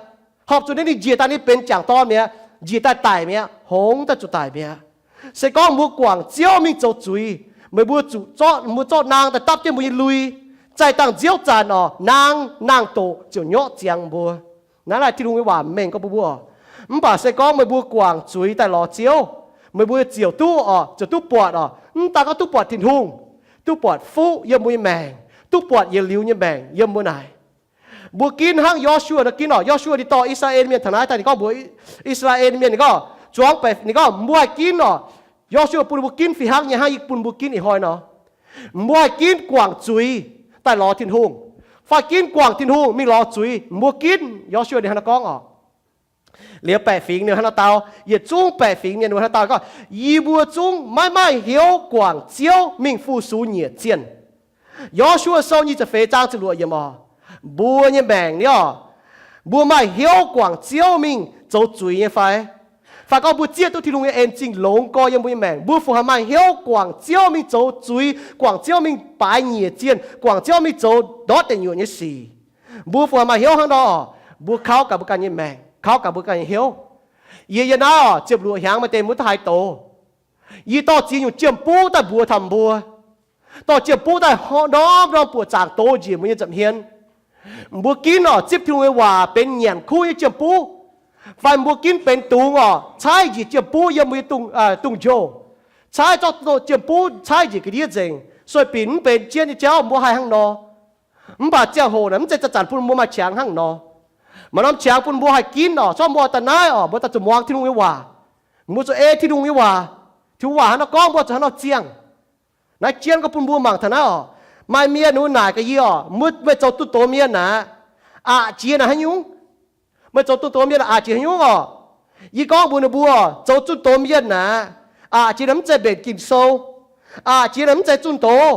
Horpc zuqc ninh njiec daaih ninh benx jangc dorn mi'aqv, njiec daaih daic mi'aqv, hongx daaih zuqc daic mi'aqv. Se gorngv mbuo guangc Ziouv mingh zoux zuiz, meih mbuo zuqc zorqv, mbuo zorqv naang daaih dapv jienv mbuo nyei lui. Zaih dangh nziouv zanc oc, naang, naang-doqc ziouc nyorqv ziangx mbuo. Naaiv naaic Tin-Hungh nyei waac mengh gorngv mbuo mbuo. Mv baac se gorngv meih mbuo guangc zuiz daaih lorz Ziouv, meih mbuo ziouc duqv oc, ziouc duqv buatc oc. Mv daan gorngv duqv buatc Tin-Hungh, duqv buatc fuqv yiem mbuo nyei maengc, duqv buatc yietc liuz nyei maengc yiem mbuo naaic. Mbuo ginv hnangv Yo^su^waa nor ginv oc. Yo^su^waa ninh dorh I^saa^laa^en Mienh taux naaiv daaih, ninh gorngv mbuox I^saa^laa^en Mienh, ninh gorngv, zuangx baeqc, ninh gorngv, mbuo haih ginv oc. Yo^su^waa bun mbuo ginv fih hnangv nyei hnangv yie bun mbuo ginv ih hnoi nor. Mbuo haih ginv guangc zuiz daaih lorz Tin-Hungh, fai ginv guangc Tin-Hungh mingh lorz zuiz. Mbuo ginv, Yo^su^waa ninh hnangv naaiv gorngv oc. Liuz baeqc fingx ninh hnangv naaiv dau, yietc zungv baeqc fingx mienh ninh hnangv naaiv dau gorngv, yie mbuo zungv maiv maaih hnyouv guangc Ziouv mingh fu-sux nyiec zienh. Yo^su^waa Sou nyic ziepc feix zaang ziepc luoqc yiemc oc. Mbuo nyei maengc ni oc, mbuo maaih hnyouv guangc Ziouv mingh zoux zuiz nyei fai? Fai gorngv mbuo zieqv duqv Tin-Hungh nyei en-zingh longx gorx yiem mbuo nyei maengc, mbuo fu haih maaih hnyouv guangc Ziouv mingh zoux zuiz, guangc Ziouv mingh baaix nyiec zienh, guangc Ziouv mingh zoux ndortv deic nyuoqc nyei sic? Mbuo fu haih maaih hnyouv hnangv nor? Mbuo kaux gaax mbuo ganh nyei maengc, kaux gaax mbuo ganh nyei hnyouv. Yie, yie naaiv oc, ziepc luoqc hnyangx maaih deix mbuo daaih haih doz. Yie dorh ziex nyungc jiem-buv daaih mbuox taux mbuo. Dorh jiem-buv daaih norm-norm buoqc zaangc doz njiec mbuo nyei nza'hmien. Mbuo ginv oc, zipv Tin-Hungh nyei waac benx nyanc kuv nyei jiem-buv, fai mbuo ginv benx dungz oc, caaiv njiec jiem-buv yiem mbuo nyei dungz-njoh, caaiv zorqv jiem-buv caaiv njiec ga'ndiev nzengc, sueih binc mv benx jienv nyei jauv, mbuo haih hnangv nor. Mv baac ziangh hoc naaic mv zeiz zanc-zanc bun mbuo maaih qangx hnangv nor. Maaih norm qangx bun mbuo haih ginv oc, zorqv mbuo daaih naaiv oc, mbuo daaih zuqc muangx Tin-Hungh nyei waac. Mbuo zuqc ei Tin-Hungh nyei waac. Tin-Hungh waac hnangv nor gorngv, mbuo zuqc hnangv nor ziangh. Naaiv jienv gorngv bun mbuo mangc taux naaiv oc. Maaih mienh wuov naaic gaax yie oc, mbuo, meih zoux zunh doz mienh aqv, aqc jiex naaic haaix nyungc? Meih zoux zunh doz mienh aqc jiex haaix nyungc oc? Yie gorngv mbuox ninh mbuo, zoux zunh doz mienh aqv, aqc jiex naaic mv zeiz mbenc Ging-Sou. Aqc jiex naaic mv zeiz zunh doz.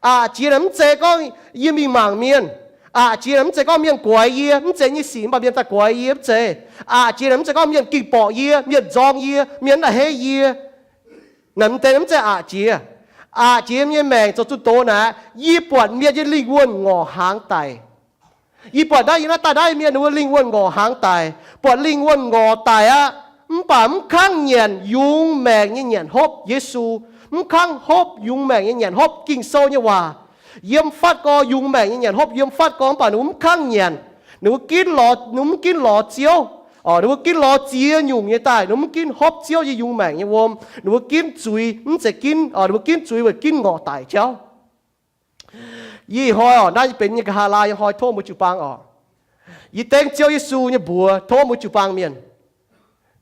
Aqc jiex naaic mv zeiz gorngv yie mingh mangc mienh. Aqc jiex naaic mv zeiz gorngv mienh guaix yie, mv zeiz nyei sic mv baac mienh daaih guaix yie, mv zeiz. Aqc jiex naaic mv zeiz gorngv mienh ging borqc yie, mienh nzorng yie, mienh daaih heiv yie. Naaic mv deix mv zeiz aqc jiex. Aqc jiex nyei maengc zoux zunh doz naaic, yie buatc mienh nyei lingh wuonh ngorc hnaangx daic. Yie buatc naaiv, yie naaiv daaih naaiv mienh wuov lingh wuonh ngorc hnaangx daic, buatc lingh wuonh ngorc daic aqv. Mv baac mv kangv nyanc yungz maengc nyei nyanc hopv Yesu. Mv kangv hopv yungz maengc nyei nyanc hopv Ging-Sou nyei waac. Yiem fatv gorx yungz maengc nyei nyanc hopv yiem fatv gorx, mv baac ninh mbuo mv kangv nyanc. Ninh mbuo ginv lorz, ninh mbuo mv ginv lorz Ziouv. Ninh mbuo ginv lorz ziex nyungc nyei daaih, ninh mbuo mv ginv hopv Ziouv nyei yungz maengc nyei wuom. Ninh mbuo ginv zuiz, mv zeiz ginv, ninh mbuo ginv zuiz weic ginv ngorc daic jauv. Yie ih hnoi oc, naaiv benx nyei nqa'haav laai nyei hnoi tov mbuo jiu-baang oc. Yie dengv Ziouv Yesu nyei mbuox tov mbuo jiu-baang mienh.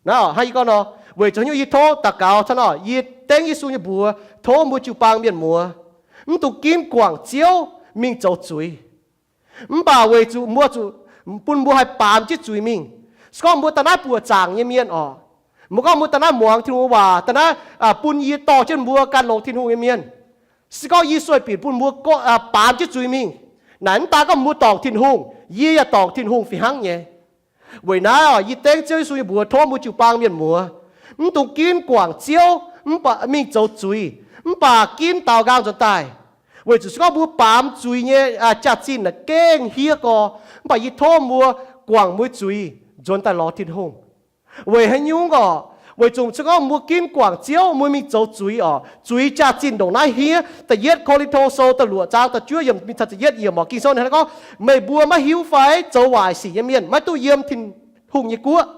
Naaiv oc, hnangv yie gorngv nor, weic zuqc haaix nyungc yie tov daux gaux hnangv nor, yie dengv Yesu nyei mbuox tov mbuo jiu-baang mienh muoz, mv dungx ginv guangc Ziouv mingh zoux zuiz. Mv baac weic zuqc mbuo zuqc, bun mbuo haih baamz jienv zuiz mingh. Se gorngv mbuo daaih naaiv buoqc zaangc nyei mienh oc, mbuo gorngv mbuo daaih naaiv muangx Tin-Hungh nyei waac, daaih naaiv, ah, bun yie dorh jienv mbuo gan longx Tin-Hungh nyei mienh. Se gorngv yie sueih bieqc bun mbuo, ah, baamz jienv zuiz mingh, naaic mv daan gorngv mbuo dorngc Tin-Hungh, yie yaac dorngc Tin-Hungh fih hnangv nyei. Weic naaiv oc, yie dengv Ziouv Yesu nyei mbuox tov mbuo jiu-baang mienh muoz, mv dungx ginv guangc Ziouv mv baac mingh zoux zuiz, mv baac ginv daaux nqaang nzuonx daaih. Weic zuqc se gorngv mbuo baamz zuiz nyei, ah, jaax-zinh naaic gengh hniev gorx, mv baac yie tov mbuo guangc mbuo zuiz nzuonx daaih lorz Tin-Hungh. Weic haaix nyungc oc? Weic zuqc se gorngv mbuo ginv guangc Ziouv, mbuo mingh zoux zuiz oc, zuiz jaax-zinh ndongc naaiv hniev. Da'yietv Ko^lin^to Sou da'luoqc zaang da'juov yiemc mingh taux da'yietv yiemc oc, Ging-Sou hnangv naaiv gorngv, meih mbuo maiv hiuv fai zoux waaic sic nyei mienh maiv duqv yiem Tin-Hungh nyei guoqv.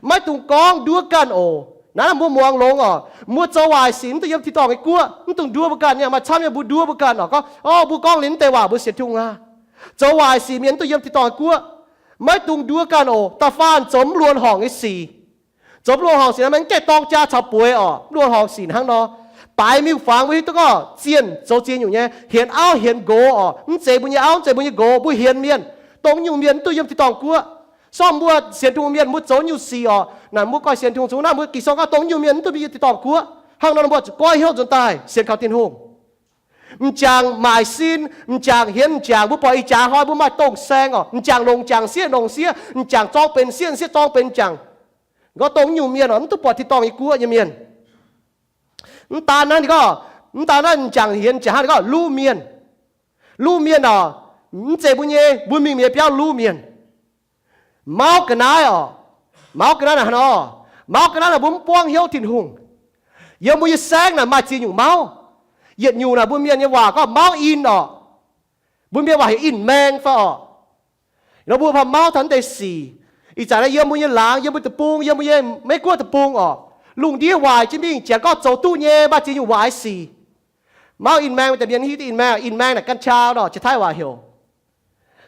Maiv dungx gorngv nduov ganh oc. Naaiv mbuo muangx longx oc, mbuo zoux waaic sic mv duqv yiem tin-dorngh nyei guoqv. Mv dungx nduov mbuo ganh nyei, maaih camv nyei mbuo nduov mbuo ganh oc, gorngv, o, mbuo gorngv liuz mv deix waac mbuo sienx Tin-Hungh aqv. Zoux waaic sic mienh mv duqv yiem tin-dorngh nyei guoqv. Maiv dungx nduov ganh oc. Da'faanh zoux mv luonx horngc nyei sic. Zoux mv luonx horngc sic naaiv, maiv gaengh dorng jaa caux bueix oc. Mv luonx horngc sic hnangv nor, baaix miuc-fangx mbuo hiuv duqv gorngv zienh zoux ziex nyungc nyei, hienx auv hienx nqox oc. Mv zeiz mbuo nyei auv, mv zeiz mbuo nyei nqox, mbuo hienx mienh. Dongh nyungc mienh mv duqv yiem tin-dorngh guoqv. Sorng mbuo sienx Tin-Hungh mienh, mbuo zoux nyungc sic oc, naaic mbuo goi sienx Tin-Hungh zungv naaiv, mbuo Ging-Sou gorngv dongh nyungc mienh mv duqv yiem tin-dorngh guoqv. Hnangv nor mbuo zuqc goiv hnyouv nzuonx daaih sienx kaux Tin-Hungh. M'jangc maaic sin, m'jangc hienx m'jangc, mbuo buatc ih jaax hnoi mbuo maaih dongh saeng oc, m'jangc longc m'jangc, sieqv longc sieqv, m'jangc zorng benx sieqv, sieqv zorng benx m'jangc. Gorngv dongh nyungc mienh oc, mv duqv buatc tin-dorngh nyei guoqv nyei mienh. Mv daan naaiv ninh gorngv, mv daan naaiv m'jangc hienx m'jangc hnangv ninh gorngv luv mienh. Luv mienh oc, mv zeiz mbuo nyei, mbuo mingh mienh biauv luv mienh. Mauv ga'naaiv oc, mauv ga'naaiv naaic hnangv nor, mauv ga'naaiv naaic mbuo mv buangv hnyouv Tin-Hungh. Yiem mbuo nyei saengv naaic maaih ziex nyungc mauv. Yietc nyungc naaic mbuo mienh nyei waac gorngv mauv in oc. Mbuo mienh waac heuc in-maeng fai oc. Nor mbuo mv baac mauv taux mv deix sic. Ih zanc naaiv yiem mbuo nyei laangz, yiem mbuo deic-bung, yiem mbuo nyei Meiv Guoqv deic-bung oc, lungh ndiev waaic jienv mingh, janx gorngv zoux duqv nyei, maaih ziex nyungc waaic sic. Mauv in-maeng, maaih deix mienh hiuv duqv in-maeng, in-maeng naaic กัญชา nor, qiex Taiv waac heuc.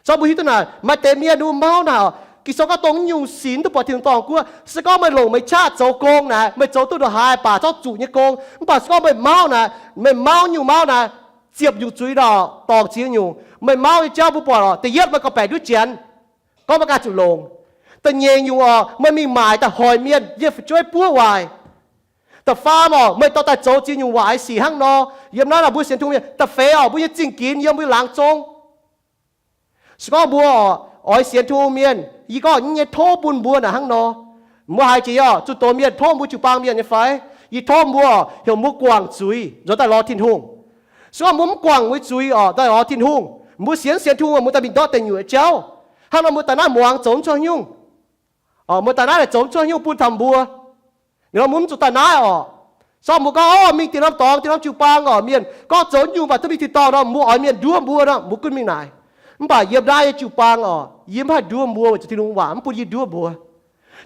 Zorqv mbuo hiuv duqv naaic, maaih deix mienh mbuo mauv naaic oc, Ging-Sou gorngv dongh nyungc sic mv duqv buatc tin-dorngh guoqv. Se gorngv meih longc meih qaqv zoux gong naaic, meih zoux duqv ndongc haaix baac zorqv zuqc nyei gong. Mv baac se gorngv meih mauv naaic, meih mauv nyungc mauv naaic, ziepc nyungc zuiz nor, dorngc ziex nyungc. Meih mauv nyei jauv mbuo buatc oc, da'yietv meih gauh baeqc nduov Janx, gorngv meih ganh zuqc longc. Da'nyeic nyungc oc, meih mingh maaic daaih hoic mienh nyei fu'jueiv buov waaic. Da'faam oc, meih dorh daaih zoux ziex nyungc waaic sic hnangv nor. Yiem naaiv naaic mbuo sienx Tin-Hungh mienh. Da'feix oc, mbuo nyei zingh ginx yiem mbuo laangz zong. Se gorngv mbuo oix sienx Tin-Hungh mienh, yie gorngv nyei tov bun mbuo naaic hnangv nor. Mbuo haiz jiex oc, zuqc doz mienh tov mbuo jiu-baang mienh nyei fai? Yie tov mbuo oc, heuc mbuo guangc zuiz nzuonx daaih lorz Tin-Hungh. Se gorngv mbuo mv guangc mbuo zuiz oc, daaih lorz Tin-Hungh, mbuo sienx, sienx Tin-Hungh, mbuo daaih mingh ndortv deic nyuoqc jauv. Hnangv nor mbuo daaih naaiv muangx zoux mv cuotv nyungc. Mbuo daaih naaiv naaic zoux mv cuotv nyungc bun taux mbuo. Ninh mbuo mv zuqc daaih naaiv oc. Sorng mbuo gorngv, o, mingh dien norm dorngx, dien norm jiu-baang oc, mienh gorngv zoux nyungc mv baac duqv mingh tin-dorngh nor, mbuo oix mienh nduov mbuo nor, mbuo gunv mingh naaic. Mv baac yiem naaiv nyei jiu-baang oc, yie mv haih nduov mbuo weic zuqc Tin-Hungh waac mv bun yie nduov mbuo.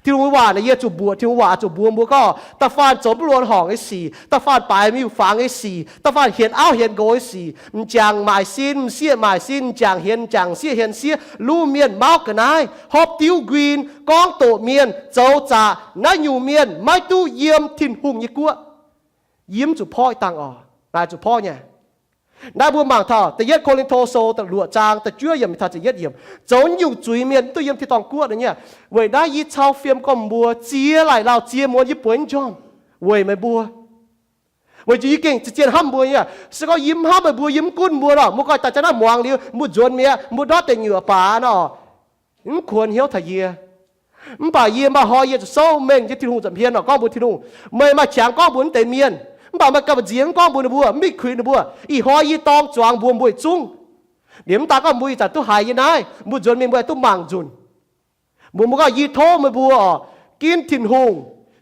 Tin-Hungh waac naaic yie zuqc mbuoqc, Tin-Hungh waac zuqc mbuox mbuo gorngv, da'faanh zoux mv luonx horngc nyei sic, da'faanh baaix miuc-fangx nyei sic, da'faanh hienx auv hienx nqox nyei sic, m'jangc maaic sin, m'sieqv maaic sin, m'jangc hienx m'jangc, m'sieqv hienx sieqv, luv mienh, mauv ga'naaiv, hopv diuv nquin, gorngv doqc mienh, zoux zaqc, naaiv nyungc mienh maiv duqv yiem Tin-Hungh nyei guoqv. Yie mv zuqc porv ih dangh oc. Naaic zuqc porv nyei. Naaiv mbuo mangc taux da'yietv Ko^lin^to Sou da'luoqc zaang da'juov yiemc taux ziepc yietv yiemc, zoux nyungc zuiz mienh mv duqv yiem tin-dorngh guoqv nyei. Weic naaiv yie cau fiem gorngv mbuo ziex laaic lauh ziex muonz yie bueix mv njormh weic meih mbuo. Weic zuqc yie gengh za'gengh hnamv mbuo nyei. Se gorngv yie mv hnamv meih mbuo, yie mv gunv mbuo nor, mbuo ganh daaih zanc naaiv muangx liuz, mbuo nzuonx mi'aqv, mbuo ndortv deic nyuoqc baac nor, mv kuonx hnyouv taux yie. Mv baac yie maaih hnoi yie zuqc souv mengh jienv Tin-Hungh nza'hmien nor, gorngv mbuox Tin-Hungh, meih maaih qangx gorngv mbuox naaiv deix mienh, mv baac meih ganh nziex mv gorngv mbuox ninh mbuo, mv mingh kuinx ninh mbuo. Ih hnoi yie dorng zuangx mbuox mbuo yietc zungv. Liemh mv daan gorngv mbuo ih zanc duqv haiz nyei naaiv, mbuo nzuonx mingh mbuo duqv mangc nzunc. Mbuox mbuo gorngv, yie tov meih mbuo oc, ginv Tin-Hungh,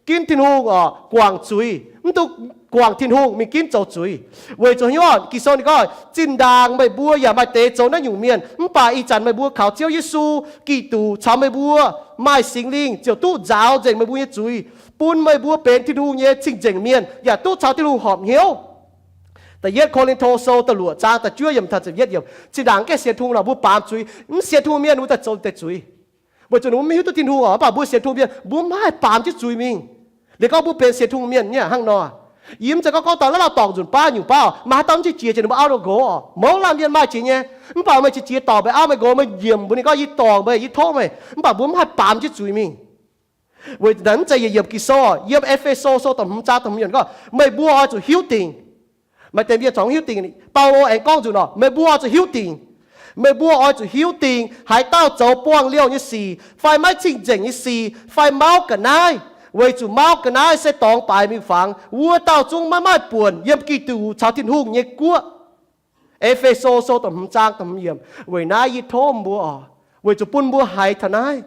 ginv Tin-Hungh oc, guangc zuiz, mv duqv guangc Tin-Hungh mingh ginv zoux zuiz. Weic zuqc hnyouv Ging-Sou ninh gorngv, zinh ndaangc meih mbuo yaac maaih deix zoux naaiv nyungc mienh, mv baac ih zanc meih mbuo kaux Ziouv Yesu Giduc caux meih mbuo maaih Singx Lingh ziouc duqv nzaaux nzengc meih mbuo nyei zuiz, bun meih mbuo benx Tin-Hungh nyei cing-nzengc mienh, yaac duqv caux Tin-Hungh horpc hnyouv. Da'yietv Ko^lin^to Sou da'luoqc zaang da'juov yiemc taux ziepc yietv yiemc. Zinh ndaangc gaengh sienx Tin-Hungh nor, mbuo baamz zuiz. Mv sienx Tin-Hungh mienh wuov daaih zoux deix zuiz. Weic zuqc ninh mbuo mv hiuv duqv Tin-Hungh oc. Mv baac mbuo sienx Tin-Hungh mienh mbuo mv haih baamz jienv zuiz mingh. Liuz gorngv mbuo benx sienx Tin-Hungh mienh nyei hnangv nor, yie mv zeiz gorngv gorngv daaih la'lauh dorngc nzunc baav nyungc baav, maaih haaix dauh mv jiex jiex ninh mbuo auv ninh mbuo nqox oc. Mouz laanh mienh maaih jiex nyei. Mv baac meih jiex jiex dorngc meih auv meih nqox, meih nyiemc mbuo ninh gorngv, yie dorngc meih, yie tov meih, mv baac mbuo mv haih baamz jienv zuiz mingh. Weic naaiv mv zeiz yietc yiemc Ging-Sou oc. Yiem E^fe^so Sou da'hmz zaang da'hmz yiemc gorngv, meih mbuo oix zuqc hiuv dingc. Maaih deix mienh corc mv hiuv dingc. Baulo aengx gorngv nzunc oc, meih mbuo oix zuqc hiuv dingc. Meih mbuo oix zuqc hiuv dingc haaix dauh zoux buangh liouh nyei sic fai maiv cing-nzengc nyei sic fai mauv ga'naaiv, weic zuqc mauv ga'naaiv se dorngx baaix miuc-fangx, wuov dauh zungv maiv maaih buonc yiem Giduc caux Tin-Hungh nyei guoqv. E^fe^so Sou da'hmz zaang da'hmz yiemc. Weic naaiv yie tov mbuo oc, weic zuqc bun mbuo haiz taux naaiv,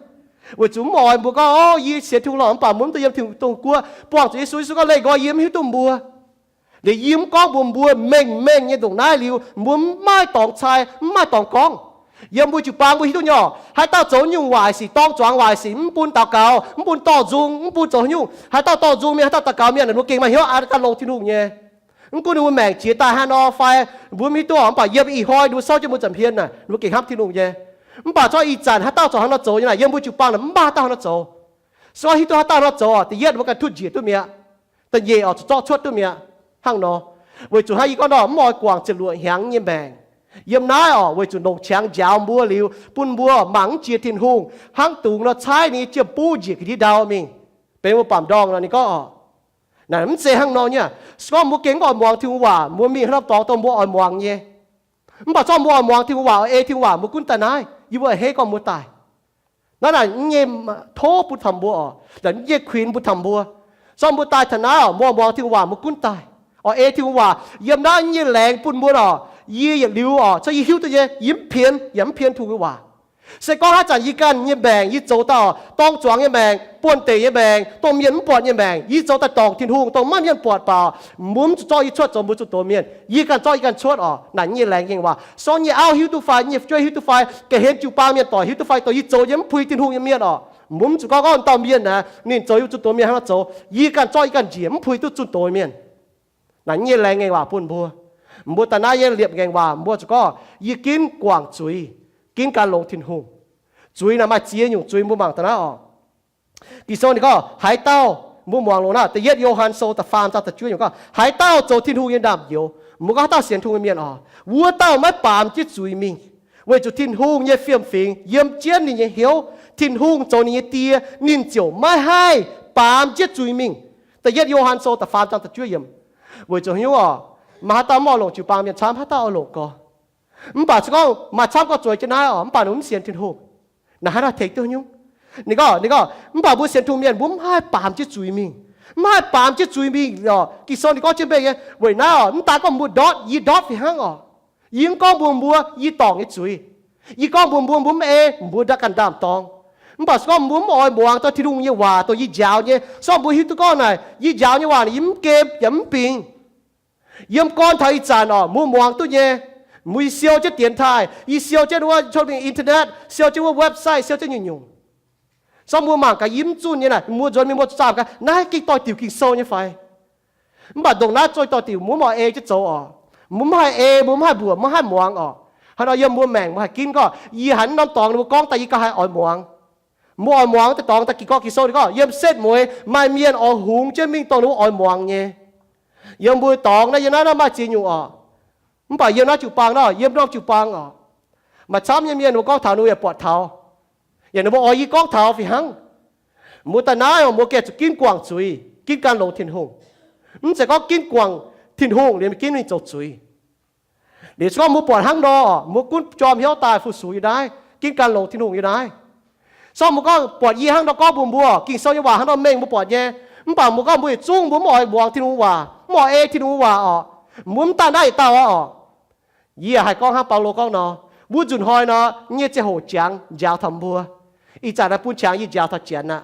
weic zuqc mv oix mbuo gorngv, o, yie sienx Tin-Hungh lorqc, mv baac mbuo mv dungx yiem Tin-Hungh guoqv, buangh zuqc Yesu, Yesu gorngv leih nqoi, yie mv hiuv duqv mbuo. Liuz yie mv gorngv mbuox mbuo mengh mengh nyei ndongc naaiv liuz, mbuo mv maaih dorngx cai, mv maaih dorngx gorngv. Yiem mbuo jiu-baang mbuo hiuv duqv nyei oc, haaix dauh zoux nyungc waaic sic, dorng zuangx waaic sic, mv bun daux gaux, mv bun dorh nzung, mv bun zoux nyungc, haaix dauh dorh nzung mienh, haaix dauh daux gaux mienh, ninh mbuo gengh maaih hnyouv gan longx Tin-Hungh nyei. Mv gunv ninh mbuo maengc jiex daaih haaix nor fai mbuo mv hiuv duqv, mv baac yiem ih hnoi ninh mbuo souv jienv mbuo nza'hmien naaic, ninh mbuo gengh hnamv Tin-Hungh nyei. Mv baac zorqv ih zanc haaix dauh zoux hnangv nor zoux nyei naaic, yiem mbuo jiu-baang naaic mv maaih haaix dauh hnangv nor zoux. Se gorngv hiuv duqv haaix dauh hnangv nor zoux, da'yietv mbuo ganh tutv njiec duqv mi'aqv. Da'nyeic oc, zuqc zorqv cuotv duqv mi'aqv. Hnangv nor, weic zuqc hnangv yie gorngv nor, mv oix guangc ziepc luoqc hnyangx nyei maengc. Yiem naaiv oc, weic zuqc longc qangx njaaux mbuo liuz, bun mbuo mangc mv jiex Tin-Hungh, hnangv dungz nor caaiv ninh nyei jiem-buv njiec ga'ndiev ndau mingh, benx mbuo baamc ndorngh nor. Ninh gorngv oc, naaic mv zeiz hnangv nor nyei. Se gorngv mbuo gengh mv oix muangx Tin-Hungh waac, mbuo mingh haaix norm dorngx dongh mbuo oix muangx nyei. Mv baac zorqv mbuo oix muangx Tin-Hungh waac, ei Tin-Hungh waac mbuo gunv daaih naaiv, yie mbuo a'hneiv gorngv mbuo daaih. Naaiv naaic mv nyei tov bun taux mbuo oc, mv nyei kuinx bun taux mbuo. Zorqv mbuo daaih taux naaiv oc, mbuo muangx Tin-Hungh waac mbuo gunv daaih, oix ei Tin-Hungh waac yiem naaiv mv nyei laengz bun mbuo oc. Yie yietc liuz oc, zorqv yie hiuv duqv nyei, yie mv pien yaac mv pien Tin-Hungh nyei waac. Se gorngv haaix zanc yie ganh nyei maengc yie zoux daaih dorng zuangx nyei maengc, buonv-deic nyei maengc, dongh mienh mv buatc nyei maengc, yie zoux daaih dorngc Tin-Hungh dongh maiv mienh buatc baac, mbuo mv zuqc zorqv yie cuotv zoux mbuo zuqc doz mienh. Yie ganh zorqv yie ganh cuotv oc. Naaic nyei laengz nyei waac, se gorngv nyei auv hiuv duqv fai, nyei fu'jueiv hiuv duqv fai, ga'hlen jiu-baang mienh doic hiuv duqv fai, dongh yie zoux nyei mv puix Tin-Hungh nyei mienh oc, mbuo mv zuqc gorngv gorngv dauh mienh naaic ninh zoux yie zuqc doz mienh hnangv nor zoux. Yie ganh zorqv yie ganh njiec mv puix duqv zunh doz mienh. Naaic nyei laengz ngaengc waac bun mbuo. Mbuo daaih naaiv nyei liepc ngaengc waac mbuo zuqc gorngv, yie ginv guangc zuiz, ginv gan longx Tin-Hungh. Zuiz naaic maaih ziex nyungc zuiz mbuo mangc daaih naaiv oc. Ging-Sou ninh gorngv haaix dauh, mbuo muangx longx naaiv, da'yietv Yo^han Sou da'faam zaang da'juov nyungc gorngv, haaix dauh zoux Tin-Hungh nyei naamh nyouz, mbuo gorngv haaix dauh sienx Tin-Hungh nyei mienh oc, wuov dauh maiv baamz jienv zuiz mingh, weic zuqc Tin-Hungh nyei fiem-fingx yiem jienv ninh nyei hnyouv. Tin-Hungh zoux ninh nyei Die, ninh ziouc maiv haih baamz jienv zuiz mingh. Da'yietv Yo^han Sou da'faam zaang da'juov yiemc. Weic zuqc hnyouv oc, maaih haaix dauh mv oix longc jiu-baang mienh camv, haaix dauh oix longc gorx. Mv baac se gorngv maaih camv gorngv zueiz jienv naaiv oc, mv baac ninh mv sienx Tin-Hungh, naaic haaix dauh tengx duqv hnyouv? Ninh gorngv, ninh gorngv, mv baac mbuo sienx Tin-Hungh mienh mbuo mv haih baamz jienv zuiz mingh, mv haih baamz jienv zuiz mingh oc. Ging-Sou ninh gorngv jienv mengh nyei. Weic naaiv oc, mv daan gorngv mbuo ndortv, yie ndortv fih hnangv oc. Yie mv gorngv mbuox mbuo yie dorngc nyei zuiz. Yie gorngv mbuox mbuo mbuo mv ei, mbuo ndaaih ganh ndaam-dorng. Mv baac se gorngv mbuo mv oix muangx dongh Tin-Hungh nyei waac dongh yie njaaux nyei, se gorngv mbuo hiuv duqv gorngv naaic yie njaaux nyei waac naaic yie mv gem yaac mv bingx. Yiem gorn taux ih zanc oc, mbuo muangx duqv nyei. Mbuo siou jienv dienx taaih, yie siou jienv wuov internet, siou jienv wuov website, siou jienv nyungc-nyungc. Se gorngv mbuo mangc gaax yie mv zunh nyei naaic, mbuo nzuonx mingh mbuo zaamh gaax naaiv gengh doix-diuc Ging-Sou nyei fai? Mv baac ndongc naaiv zoih doix-diuc mbuo mv oix ei jienv zoux oc. Mbuo mv haih ei, mbuo mv haih mbuoqc, mv haih muangx oc. Haaix nor yiem mbuo maengc mbuo haih ginv gorngv yie haiz norm dorngx ninh mbuo gorngv daaih yie gauh haih oix muangx. Mbuo oix muangx daaih dorngx daaih gitv gorngv Ging-Sou ninh gorngv yiem setv mueiz maaih mienh oix hungx jienv mingh dongh ninh mbuo oix muangx nyei. Yiem mbuo dorngx naaiv, yiem naaiv naaiv maaih ziex nyungc oc. Mv baac yiem naaiv jiu-baang naaiv, yiem norm jiu-baang oc, maaih camv nyei mienh mbuo gorngv taux ninh mbuo yaac buatc taux, yaac ninh mbuo oix yie gorngv taux fih hnangv. Mbuo daaih naaiv oc, mbuo gengh zuqc ginv guangc zuiz, ginv gan longx Tin-Hungh. Mv zeiz gorngv ginv guangc Tin-Hungh liuz ginv mingh zoux zuiz. Liuz se gorngv mbuo buatc hnangv nor, mbuo gunv jorm hnyouv daaih fu-sux yiem naaiv, ginv gan longx Tin-Hungh yiem naaiv. Se gorngv mbuo gorngv buatc yie hnangv nor gorngv mbuox mbuo, Ging-Sou nyei waac hnangv nor mengh mbuo buatc nyei, mv baac mbuo gorngv mbuo yietc zungv mbuo mv oix muangx Tin-Hungh waac, mv oix ei Tin-Hungh waac oc, mbuo mv daan naaiv yietc dauh aqv oc. Yie haih gorngv hnangv Baulo gorngv nor, wuov nzunc hnoi nor, nyei ziangh hoc jangx njaaux taux mbuo. Ih zanc naaiv bun qangx yie njaaux taux janx aqv.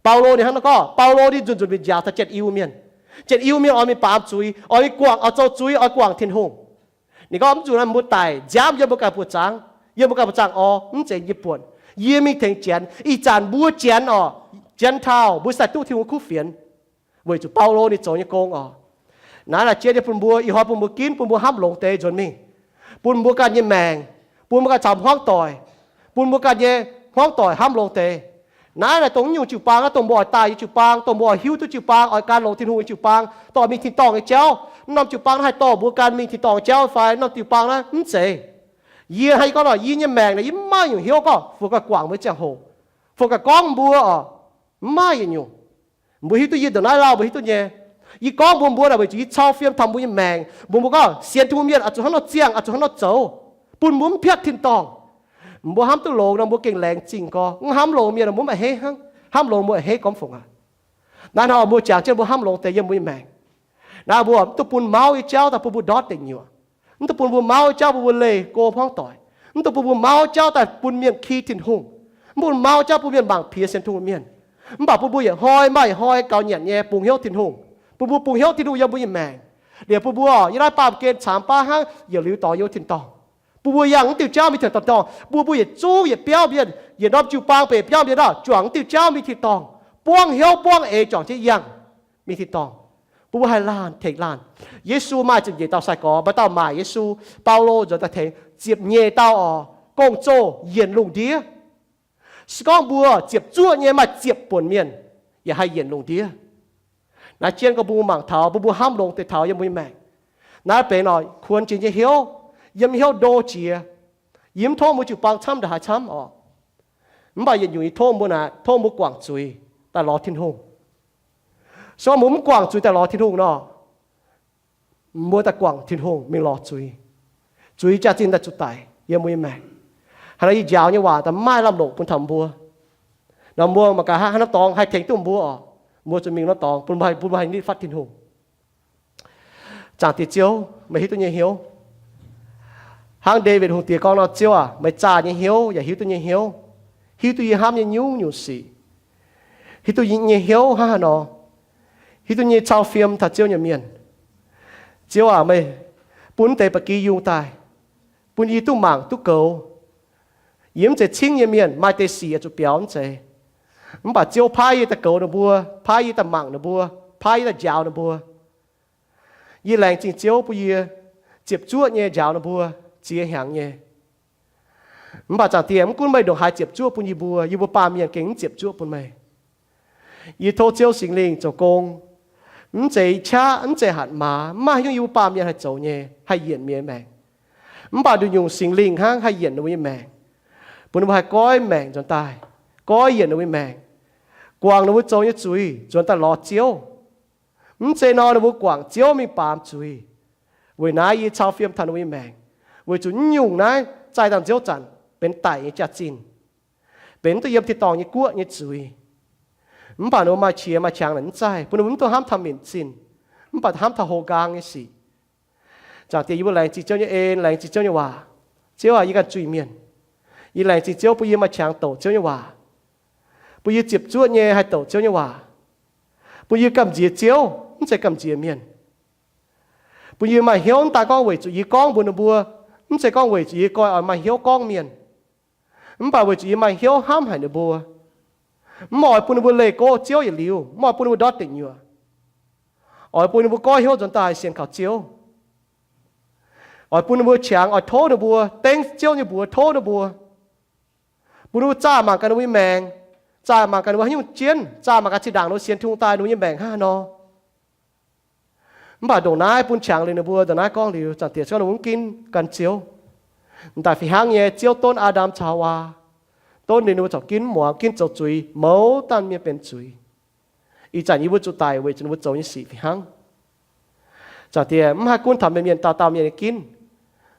Baulo ninh hnangv nor gorngv, Baulo ninh nzunc nzunc mingh njaaux taux Janx-Iu mienh. Janx-Iu-Mienh oix mingh baamz zuiz, oix mingh guangc, oix zoux zuiz, oix guangc Tin-Hungh. Ninh gorngv, mv zuqc naaiv mbuo daic nziaamv yiem mbuo ganh buoqc zaangc, yiem mbuo ganh buoqc zaangc orv, mv zeiz yie buonc. Yie mingh tengx Janx. Ih zanc mbuo Janx orqc, Gentile, mbuo sai duqv Tin-Hungh kuv fienx, weic zuqc Baulo ninh zoux nyei gong orqc. Naaiv, naaiv jiex nyei bun mbuo, ih hnoi bun mbuo ginv, bun mbuo hnamv longx deix nzuonx mingh, bun mbuo ganh nyei maengc, bun mbuo ganh caux hmuangv doic, bun mbuo ganh nyei hmuangv doic hnamv longx deix. Naaiv, naaiv dongh nyungc jiu-baang, naaiv dongh mbuo oix daaih nyei jiu-baang, dongh mbuo oix hiuv duqv jiu-baang, oix gan longx Tin-Hungh nyei jiu-baang, dorh mingh tin-dorngh nyei jauv. Mv norm jiu-baang naaiv haih dorh mbuo gan mingh tin-dorngh nyei jauv fai? Mv norm jiu-baang naaiv mv zeiz. Yie hnangv yie gorngv nor, yie nyei maengc naaic yie mv maaih nyungc hnyouv gorngv fu ganh guangc mbuo ziangh hoc, fu ganh gorngv mbuo orqc, mv maaih yietc nyungc. Mbuo hiuv duqv yie ndongc naaiv lauh, mbuo hiuv duqv nyei. Yie gorngv mbuox mbuo naaic weic zuqc yie cau fiem taux mbuo nyei maengc. Mbuox mbuo gorngv sienx Tin-Hungh mienh oix zuqc hnangv nor ziangh, oix zuqc hnangv nor zoux, bun mbuo mv piatv tin-dorngh. Mbuo hnamv duqv longx nor mbuo gengh laengz zingh gorx. Mv hnamv longx mienh mbuo mv baac hei hnangv. Hnamv longx mbuo hei gormx fungc aqv. Naaiv hnoi mbuo jangx jienv mbuo hnamv longx deix yiem mbuo nyei maengc. Naaiv mbuo mv dungx bun mauv nyei jauv daaih bun mbuo ndortv deic nyuoqc. Mv dungx bun mbuo mauv jauv bun mbuo leih go hmuangv doic. Mv dungx bun mbuo mauv jauv daaih bun mienh ki Tin-Hungh. Mv bun mauv jauv bun mienh mangc piex sienx Tin-Hungh mienh. Mv baac bun mbuo yietc hnoi maaih yietc hnoi gaux nyanc nyei bungx hnyouv Tin-Hungh. Bun mbuo bungx hnyouv Tin-Hungh yiem mbuo nyei maengc. Liuz bun mbuo yiem naaiv baamh gen caamx baav hnangv yietc liuz dorngx yiem tin-dorngh. Bun mbuo yangh mv diuh jauv mingh tin-dorngh. Bun mbuo yietc zungv yietc biauv mienh, yietc norm jiu-baang benx biauv mienh oc, juangc mv diuh jauv mingh tin-dorngh, buangv hnyouv buangv eix juangc jienv yangh mingh tin-dorngh. Bun mbuo haih laanh tengx laanh. Yesu maaih ziepc nyeic dauh sai-gorx, maaih dauh maaic Yesu. Baulo nzuonx daaih tengx ziepc nyeic dauh orqc, gong-zoh yienc lungh ndiev. Se gorngv mbuo ziepc zuoqv nyei maaih ziepc buonc mienh yaac haih yienc lungh ndiev. Naaiv jienv gorngv mbuo mangc taux, mbuo mbuo hnamv longx deix taux yiem mbuo nyei maengc. Naaiv benx oix kuonx jiex nyei hnyouv, yiem hnyouv ndo jiex. Yie mv tov mbuo jiu-baang camv ndongc haaix camv orqc. Mv baac yietc nyungc yie tov mbuo naaic, tov mbuo guangc zuiz daaih lorz Tin-Hungh. Se gorngv mbuo mv guangc zuiz daaih lorz Tin-Hungh nor, mbuo daaih guangc Tin-Hungh mingh lorz zuiz. Zuiz jaax-zinh daaih zuqc daic yiem mbuo nyei maengc. Haaix nor yie njaaux nyei waac daaih mv maaih lamh longc bun taux mbuo. Nor mbuo mangc gaax haaix norm dorngx haih tengx duqv mbuo orqc, mbuo zuqc mingh norm dorngx bun mbuo haih nitv fatv Tin-Hungh. Zaangc Diex Ziouv, meih hiuv duqv nyei hnyouv. Hnangv Ndaawitv Hungh Diex gorngv nor, Ziouv aac, meih zaah nyei hnyouv yaac hiuv duqv nyei hnyouv, hiuv duqv yie hnamv nyei nyungc-nyungc sic, hiuv duqv yie nyei hnyouv hnangv haaix nor, hiuv duqv nyei cau fiem taux Ziouv nyei mienh. Ziouv aac, meih bun deix ba'gi yungh daaih, bun yie duqv mangc duqv goux. Yie mv zeiz cingv nyei mienh, maaih deix sic yaac zuqc biaux mv zeiz. Mv baac Ziouv paaiv yie daaih goux ninh mbuo, paaiv yie daaih mangc ninh mbuo, paaiv yie daaih njaaux ninh mbuo. Yie laengz zingh Ziouv bun yie ziepc zuoqv nyei njaaux ninh mbuo ziex hnyangx nyei. Mv baac Zaangc Diex, mv gunv meih ndongc haaix ziepc zuoqv bun yie mbuo, yie mbuo baamh mienh gengh mv ziepc zuoqv bun meih. Yie tov Ziouv Singx Lingh zoux gong, mv zeiz qaqv, mv zeiz hatc maaz, mv maaih haaix nyungc yie mbuo baamh mienh haih zoux nyei, haih yienc mienh nyei maengc. Mv baac nduqc nyungc Singx Lingh hnangv haih yienc ninh mbuo nyei maengc, bun ninh mbuo haih goiv maengc nzuonx daaih, goiv yienc ninh mbuo nyei maengc, guangc ninh mbuo zoux nyei zuiz nzuonx daaih lorz Ziouv. Mv zeiz nor ninh mbuo guangc Ziouv mingh baamz zuiz. Weic naaiv yie cau fiem taux ninh mbuo nyei maengc, weic zuqc nyungc naaiv zaih dangh nziouv zanc benx daic nyei jaax-zinh, benx mv duqv yiem tin-dorngh nyei guoqv nyei zuiz. Mv baac ninh mbuo maaih qiex maaih qangx naaic mv zaih, bun ninh mbuo mv dungx hnamv taux minc zinh, mv baac hnamv taux houx nqaang nyei sic. Zaangc Diex, yie mbuo laengz zingh Ziouv nyei en, laengz zingh Ziouv nyei waac. Ziouv aac, yie ganh zuiz-mienh. Yie laengz zingh Ziouv bun yie maaih qangx doqc Ziouv nyei waac, bun yie ziepc zuoqv nyei haih doqc Ziouv nyei waac, bun yie gamh nziex Ziouv, mv zeiz gamh nziex mienh. Bun yie maaih hnyouv mv daaih gorngv weic zuqc yie gorngv mbuox ninh mbuo, mv zeiz gorngv weic zuqc yie goi oix maaih hnyouv gorngv mienh, mv baac weic zuqc yie maaih hnyouv hnamv haic ninh mbuo. Mv oix bun ninh mbuo leih gox Ziouv yietc liuz, mv oix bun ninh mbuo ndortv deic nyuoqc. Oix bun ninh mbuo goiv hnyouv nzuonx daaih sienx kaux Ziouv. Oix bun ninh mbuo qangx, oix tov ninh mbuo dengv Ziouv nyei mbuox tov ninh mbuo, bun ninh mbuo zaah mangc gaax ninh mbuo nyei maengc, zaah mangc gaax ninh mbuo haaix nyungc jienv, zaah mangc gaax zinh ndaangc ninh mbuo sienx Tin-Hungh daaih ninh mbuo nyei maengc hnangv haaix nor. Mv baac ndongc naaiv bun qangx liuz ninh mbuo, ndongc naaiv gorngv liuz, Zaangc Diex, se gorngv ninh mbuo mv ginv gan Ziouv, m'daaih fih hnangv nyei Ziouv donv Aa^ndam caux Haawaa, donv ninh mbuo corc ginv muangx, ginv zoux zuiz, mouz dauh mienh benx zuiz. Ih zanc yie mbuo zuqc daic weic zuqc ninh mbuo zoux nyei sic fih hnangv. Zaangc Diex, mv haih gunv taux mienh, mienh dauh dauh mienh nyei ginv,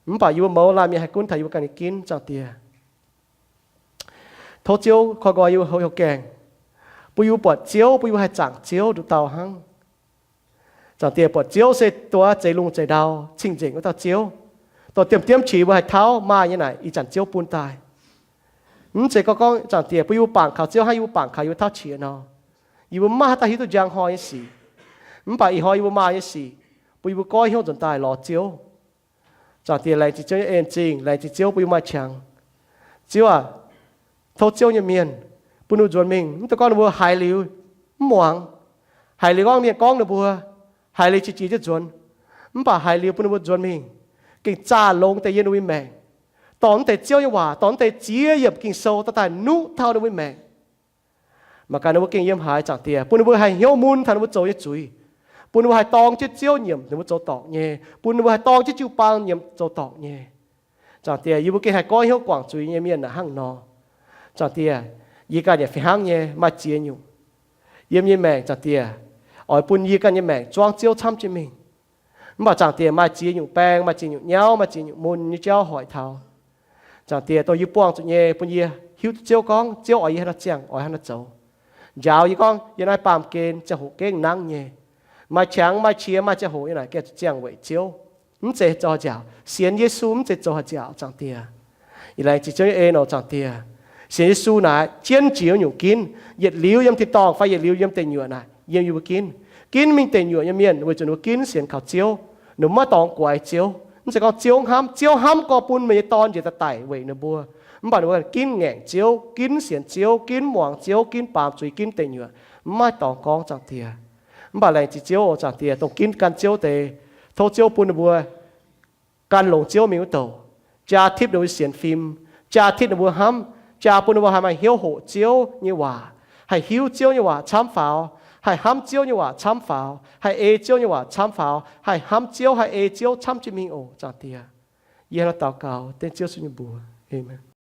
mv baac yie mbuo mouz laanh mienh haih gunv taux yie mbuo ganh nyei ginv, Zaangc Diex. Tov Ziouv koi nqoi yie mbuo houv hnyouv gaengh, bun yie mbuo buatc Ziouv, bun yie mbuo haih zaangc Ziouv nduqc dauh hnangv. Zaangc Diex, buatc Ziouv se dongh zeix lungh zeix ndau cing-nzengc wuov dauh Ziouv, dongh diemv diemv qiex mbuo haih tauv maaih nyei naaic, ih zanc Ziouv bun daaih. Mv zeiz gorngv, gorngv Zaangc Diex bun yie mbuo bangc kaux Ziouv hnangv yie mbuo bangc kaux yie mbuo tauv qiex nor, yie mbuo mv maaih haaix dauh hiuv duqv njang hnoi nyei sic. Mv baac ih hnoi yie mbuo maaih nyei sic, bun yie mbuo goiv hnyouv nzuonx daaih lorz Ziouv. Zaangc Diex, laengz zingh Ziouv nyei en-zingh, laengz zingh Ziouv bun yie maaih qangx. Ziouv aac, tov Ziouv nyei mienh bun ninh mbuo nzuonx mingh. Mv daan gorngv ninh mbuo haiz liuz mv muangx, haiz liuz gorngv mienh gorngv ninh mbuo, haiz liuz qiex jiez jienv nzuonx, mv baac haiz liuz bun ninh mbuo nzuonx mingh, gengh zaah longx deix yiem ninh mbuo nyei maengc, dorh mv deix Ziouv nyei waac, dorh mv deix ziex yiemc Ging-Sou daaih nuqv taux ninh mbuo nyei maengc. Mangc gaax ninh mbuo gengh yiem haaix, Zaangc Diex, bun ninh mbuo haih hnyouv mun taux ninh mbuo zoux nyei zuiz, bun ninh mbuo haih dorng jienv Ziouv nyiemc ninh mbuo zoux dorngc nyei, bun ninh mbuo haih dorng jienv jiu-baang nyiemc zoux dorngc nyei. Zaangc Diex, yie mbuo gengh haih goiv hnyouv guangc zuiz nyei mienh naaic hnangv nor. Zaangc Diex, yie ganh yaac fih hnangv nyei maaih ziex nyungc yiem nyei maengc, Zaangc Diex, oix bun yie ganh nyei maengc zuangv Ziouv camv jienv mingh. Mv baac Zaangc Diex, maaih ziex nyungc baeng, maaih ziex nyungc nyauv, maaih ziex nyungc mun nyei jauv hoic taux. Zaangc Diex, dongh yie buangh zuqc nyei, bun yie hiuv duqv Ziouv gorngv Ziouv oix yie haaix nor ziangh, oix haaix nor zoux. Njaaux yie gorngv yiem naaiv baamh gen ziangh hoc gengh nangv nyei, maaih qangx maaih qiex maaih ziangh hoc yiem naaic gengh zuqc ziangh weic Ziouv. Mv zeiz zoux haaix nziaauc, sienx Yesu mv zeiz zoux haaix nziaauc, Zaangc Diex. Yie laengz zingh Ziouv nyei en oc, Zaangc Diex. Sienx Yesu naaic jienv jiex nyungc ginv, yietc liuz yiem tin-dorngh fai yietc liuz yiem deic nyuoqc naaic yiem yie mbuo ginv. Ginv mingh deic nyuoqc nyei mienh weic zuqc ninh mbuo ginv sienx kaux Ziouv, ninh mbuo maiv dorngx guaix Ziouv. Mv zeiz gorngv Ziouv hnamv, Ziouv hnamv gorngv bun meih nyei Dorn njiec daaih daic weic ninh mbuo, mv baac ninh mbuo ginv ngaengc Ziouv, ginv sienx Ziouv, ginv muangx Ziouv, ginv baamz zuiz, ginv deic nyuoqc, mv maaih dorngx gorngv, Zaangc Diex. Mv baac laengz zingh Ziouv oc, Zaangc Diex, dongh ginv gan Ziouv deix, tov Ziouv bun ninh mbuo gan longx Ziouv mingh wuov douc, jaa tipv ninh mbuo sienx fim, jaa tipv ninh mbuo hnamv, jaa bun ninh mbuo haih maaih hnyouv hoqc Ziouv nyei waac, haih hiuv Ziouv nyei waac camv faaux, haih hnamv Ziouv nyei waac camv faaux, haih ei Ziouv nyei waac camv faaux, haih hnamv Ziouv, haih ei Ziouv camv jienv mingh oc, Zaangc Diex. Yie hnangv naaiv daux gaux dengv Ziouv Yesu nyei mbuox. Aamen.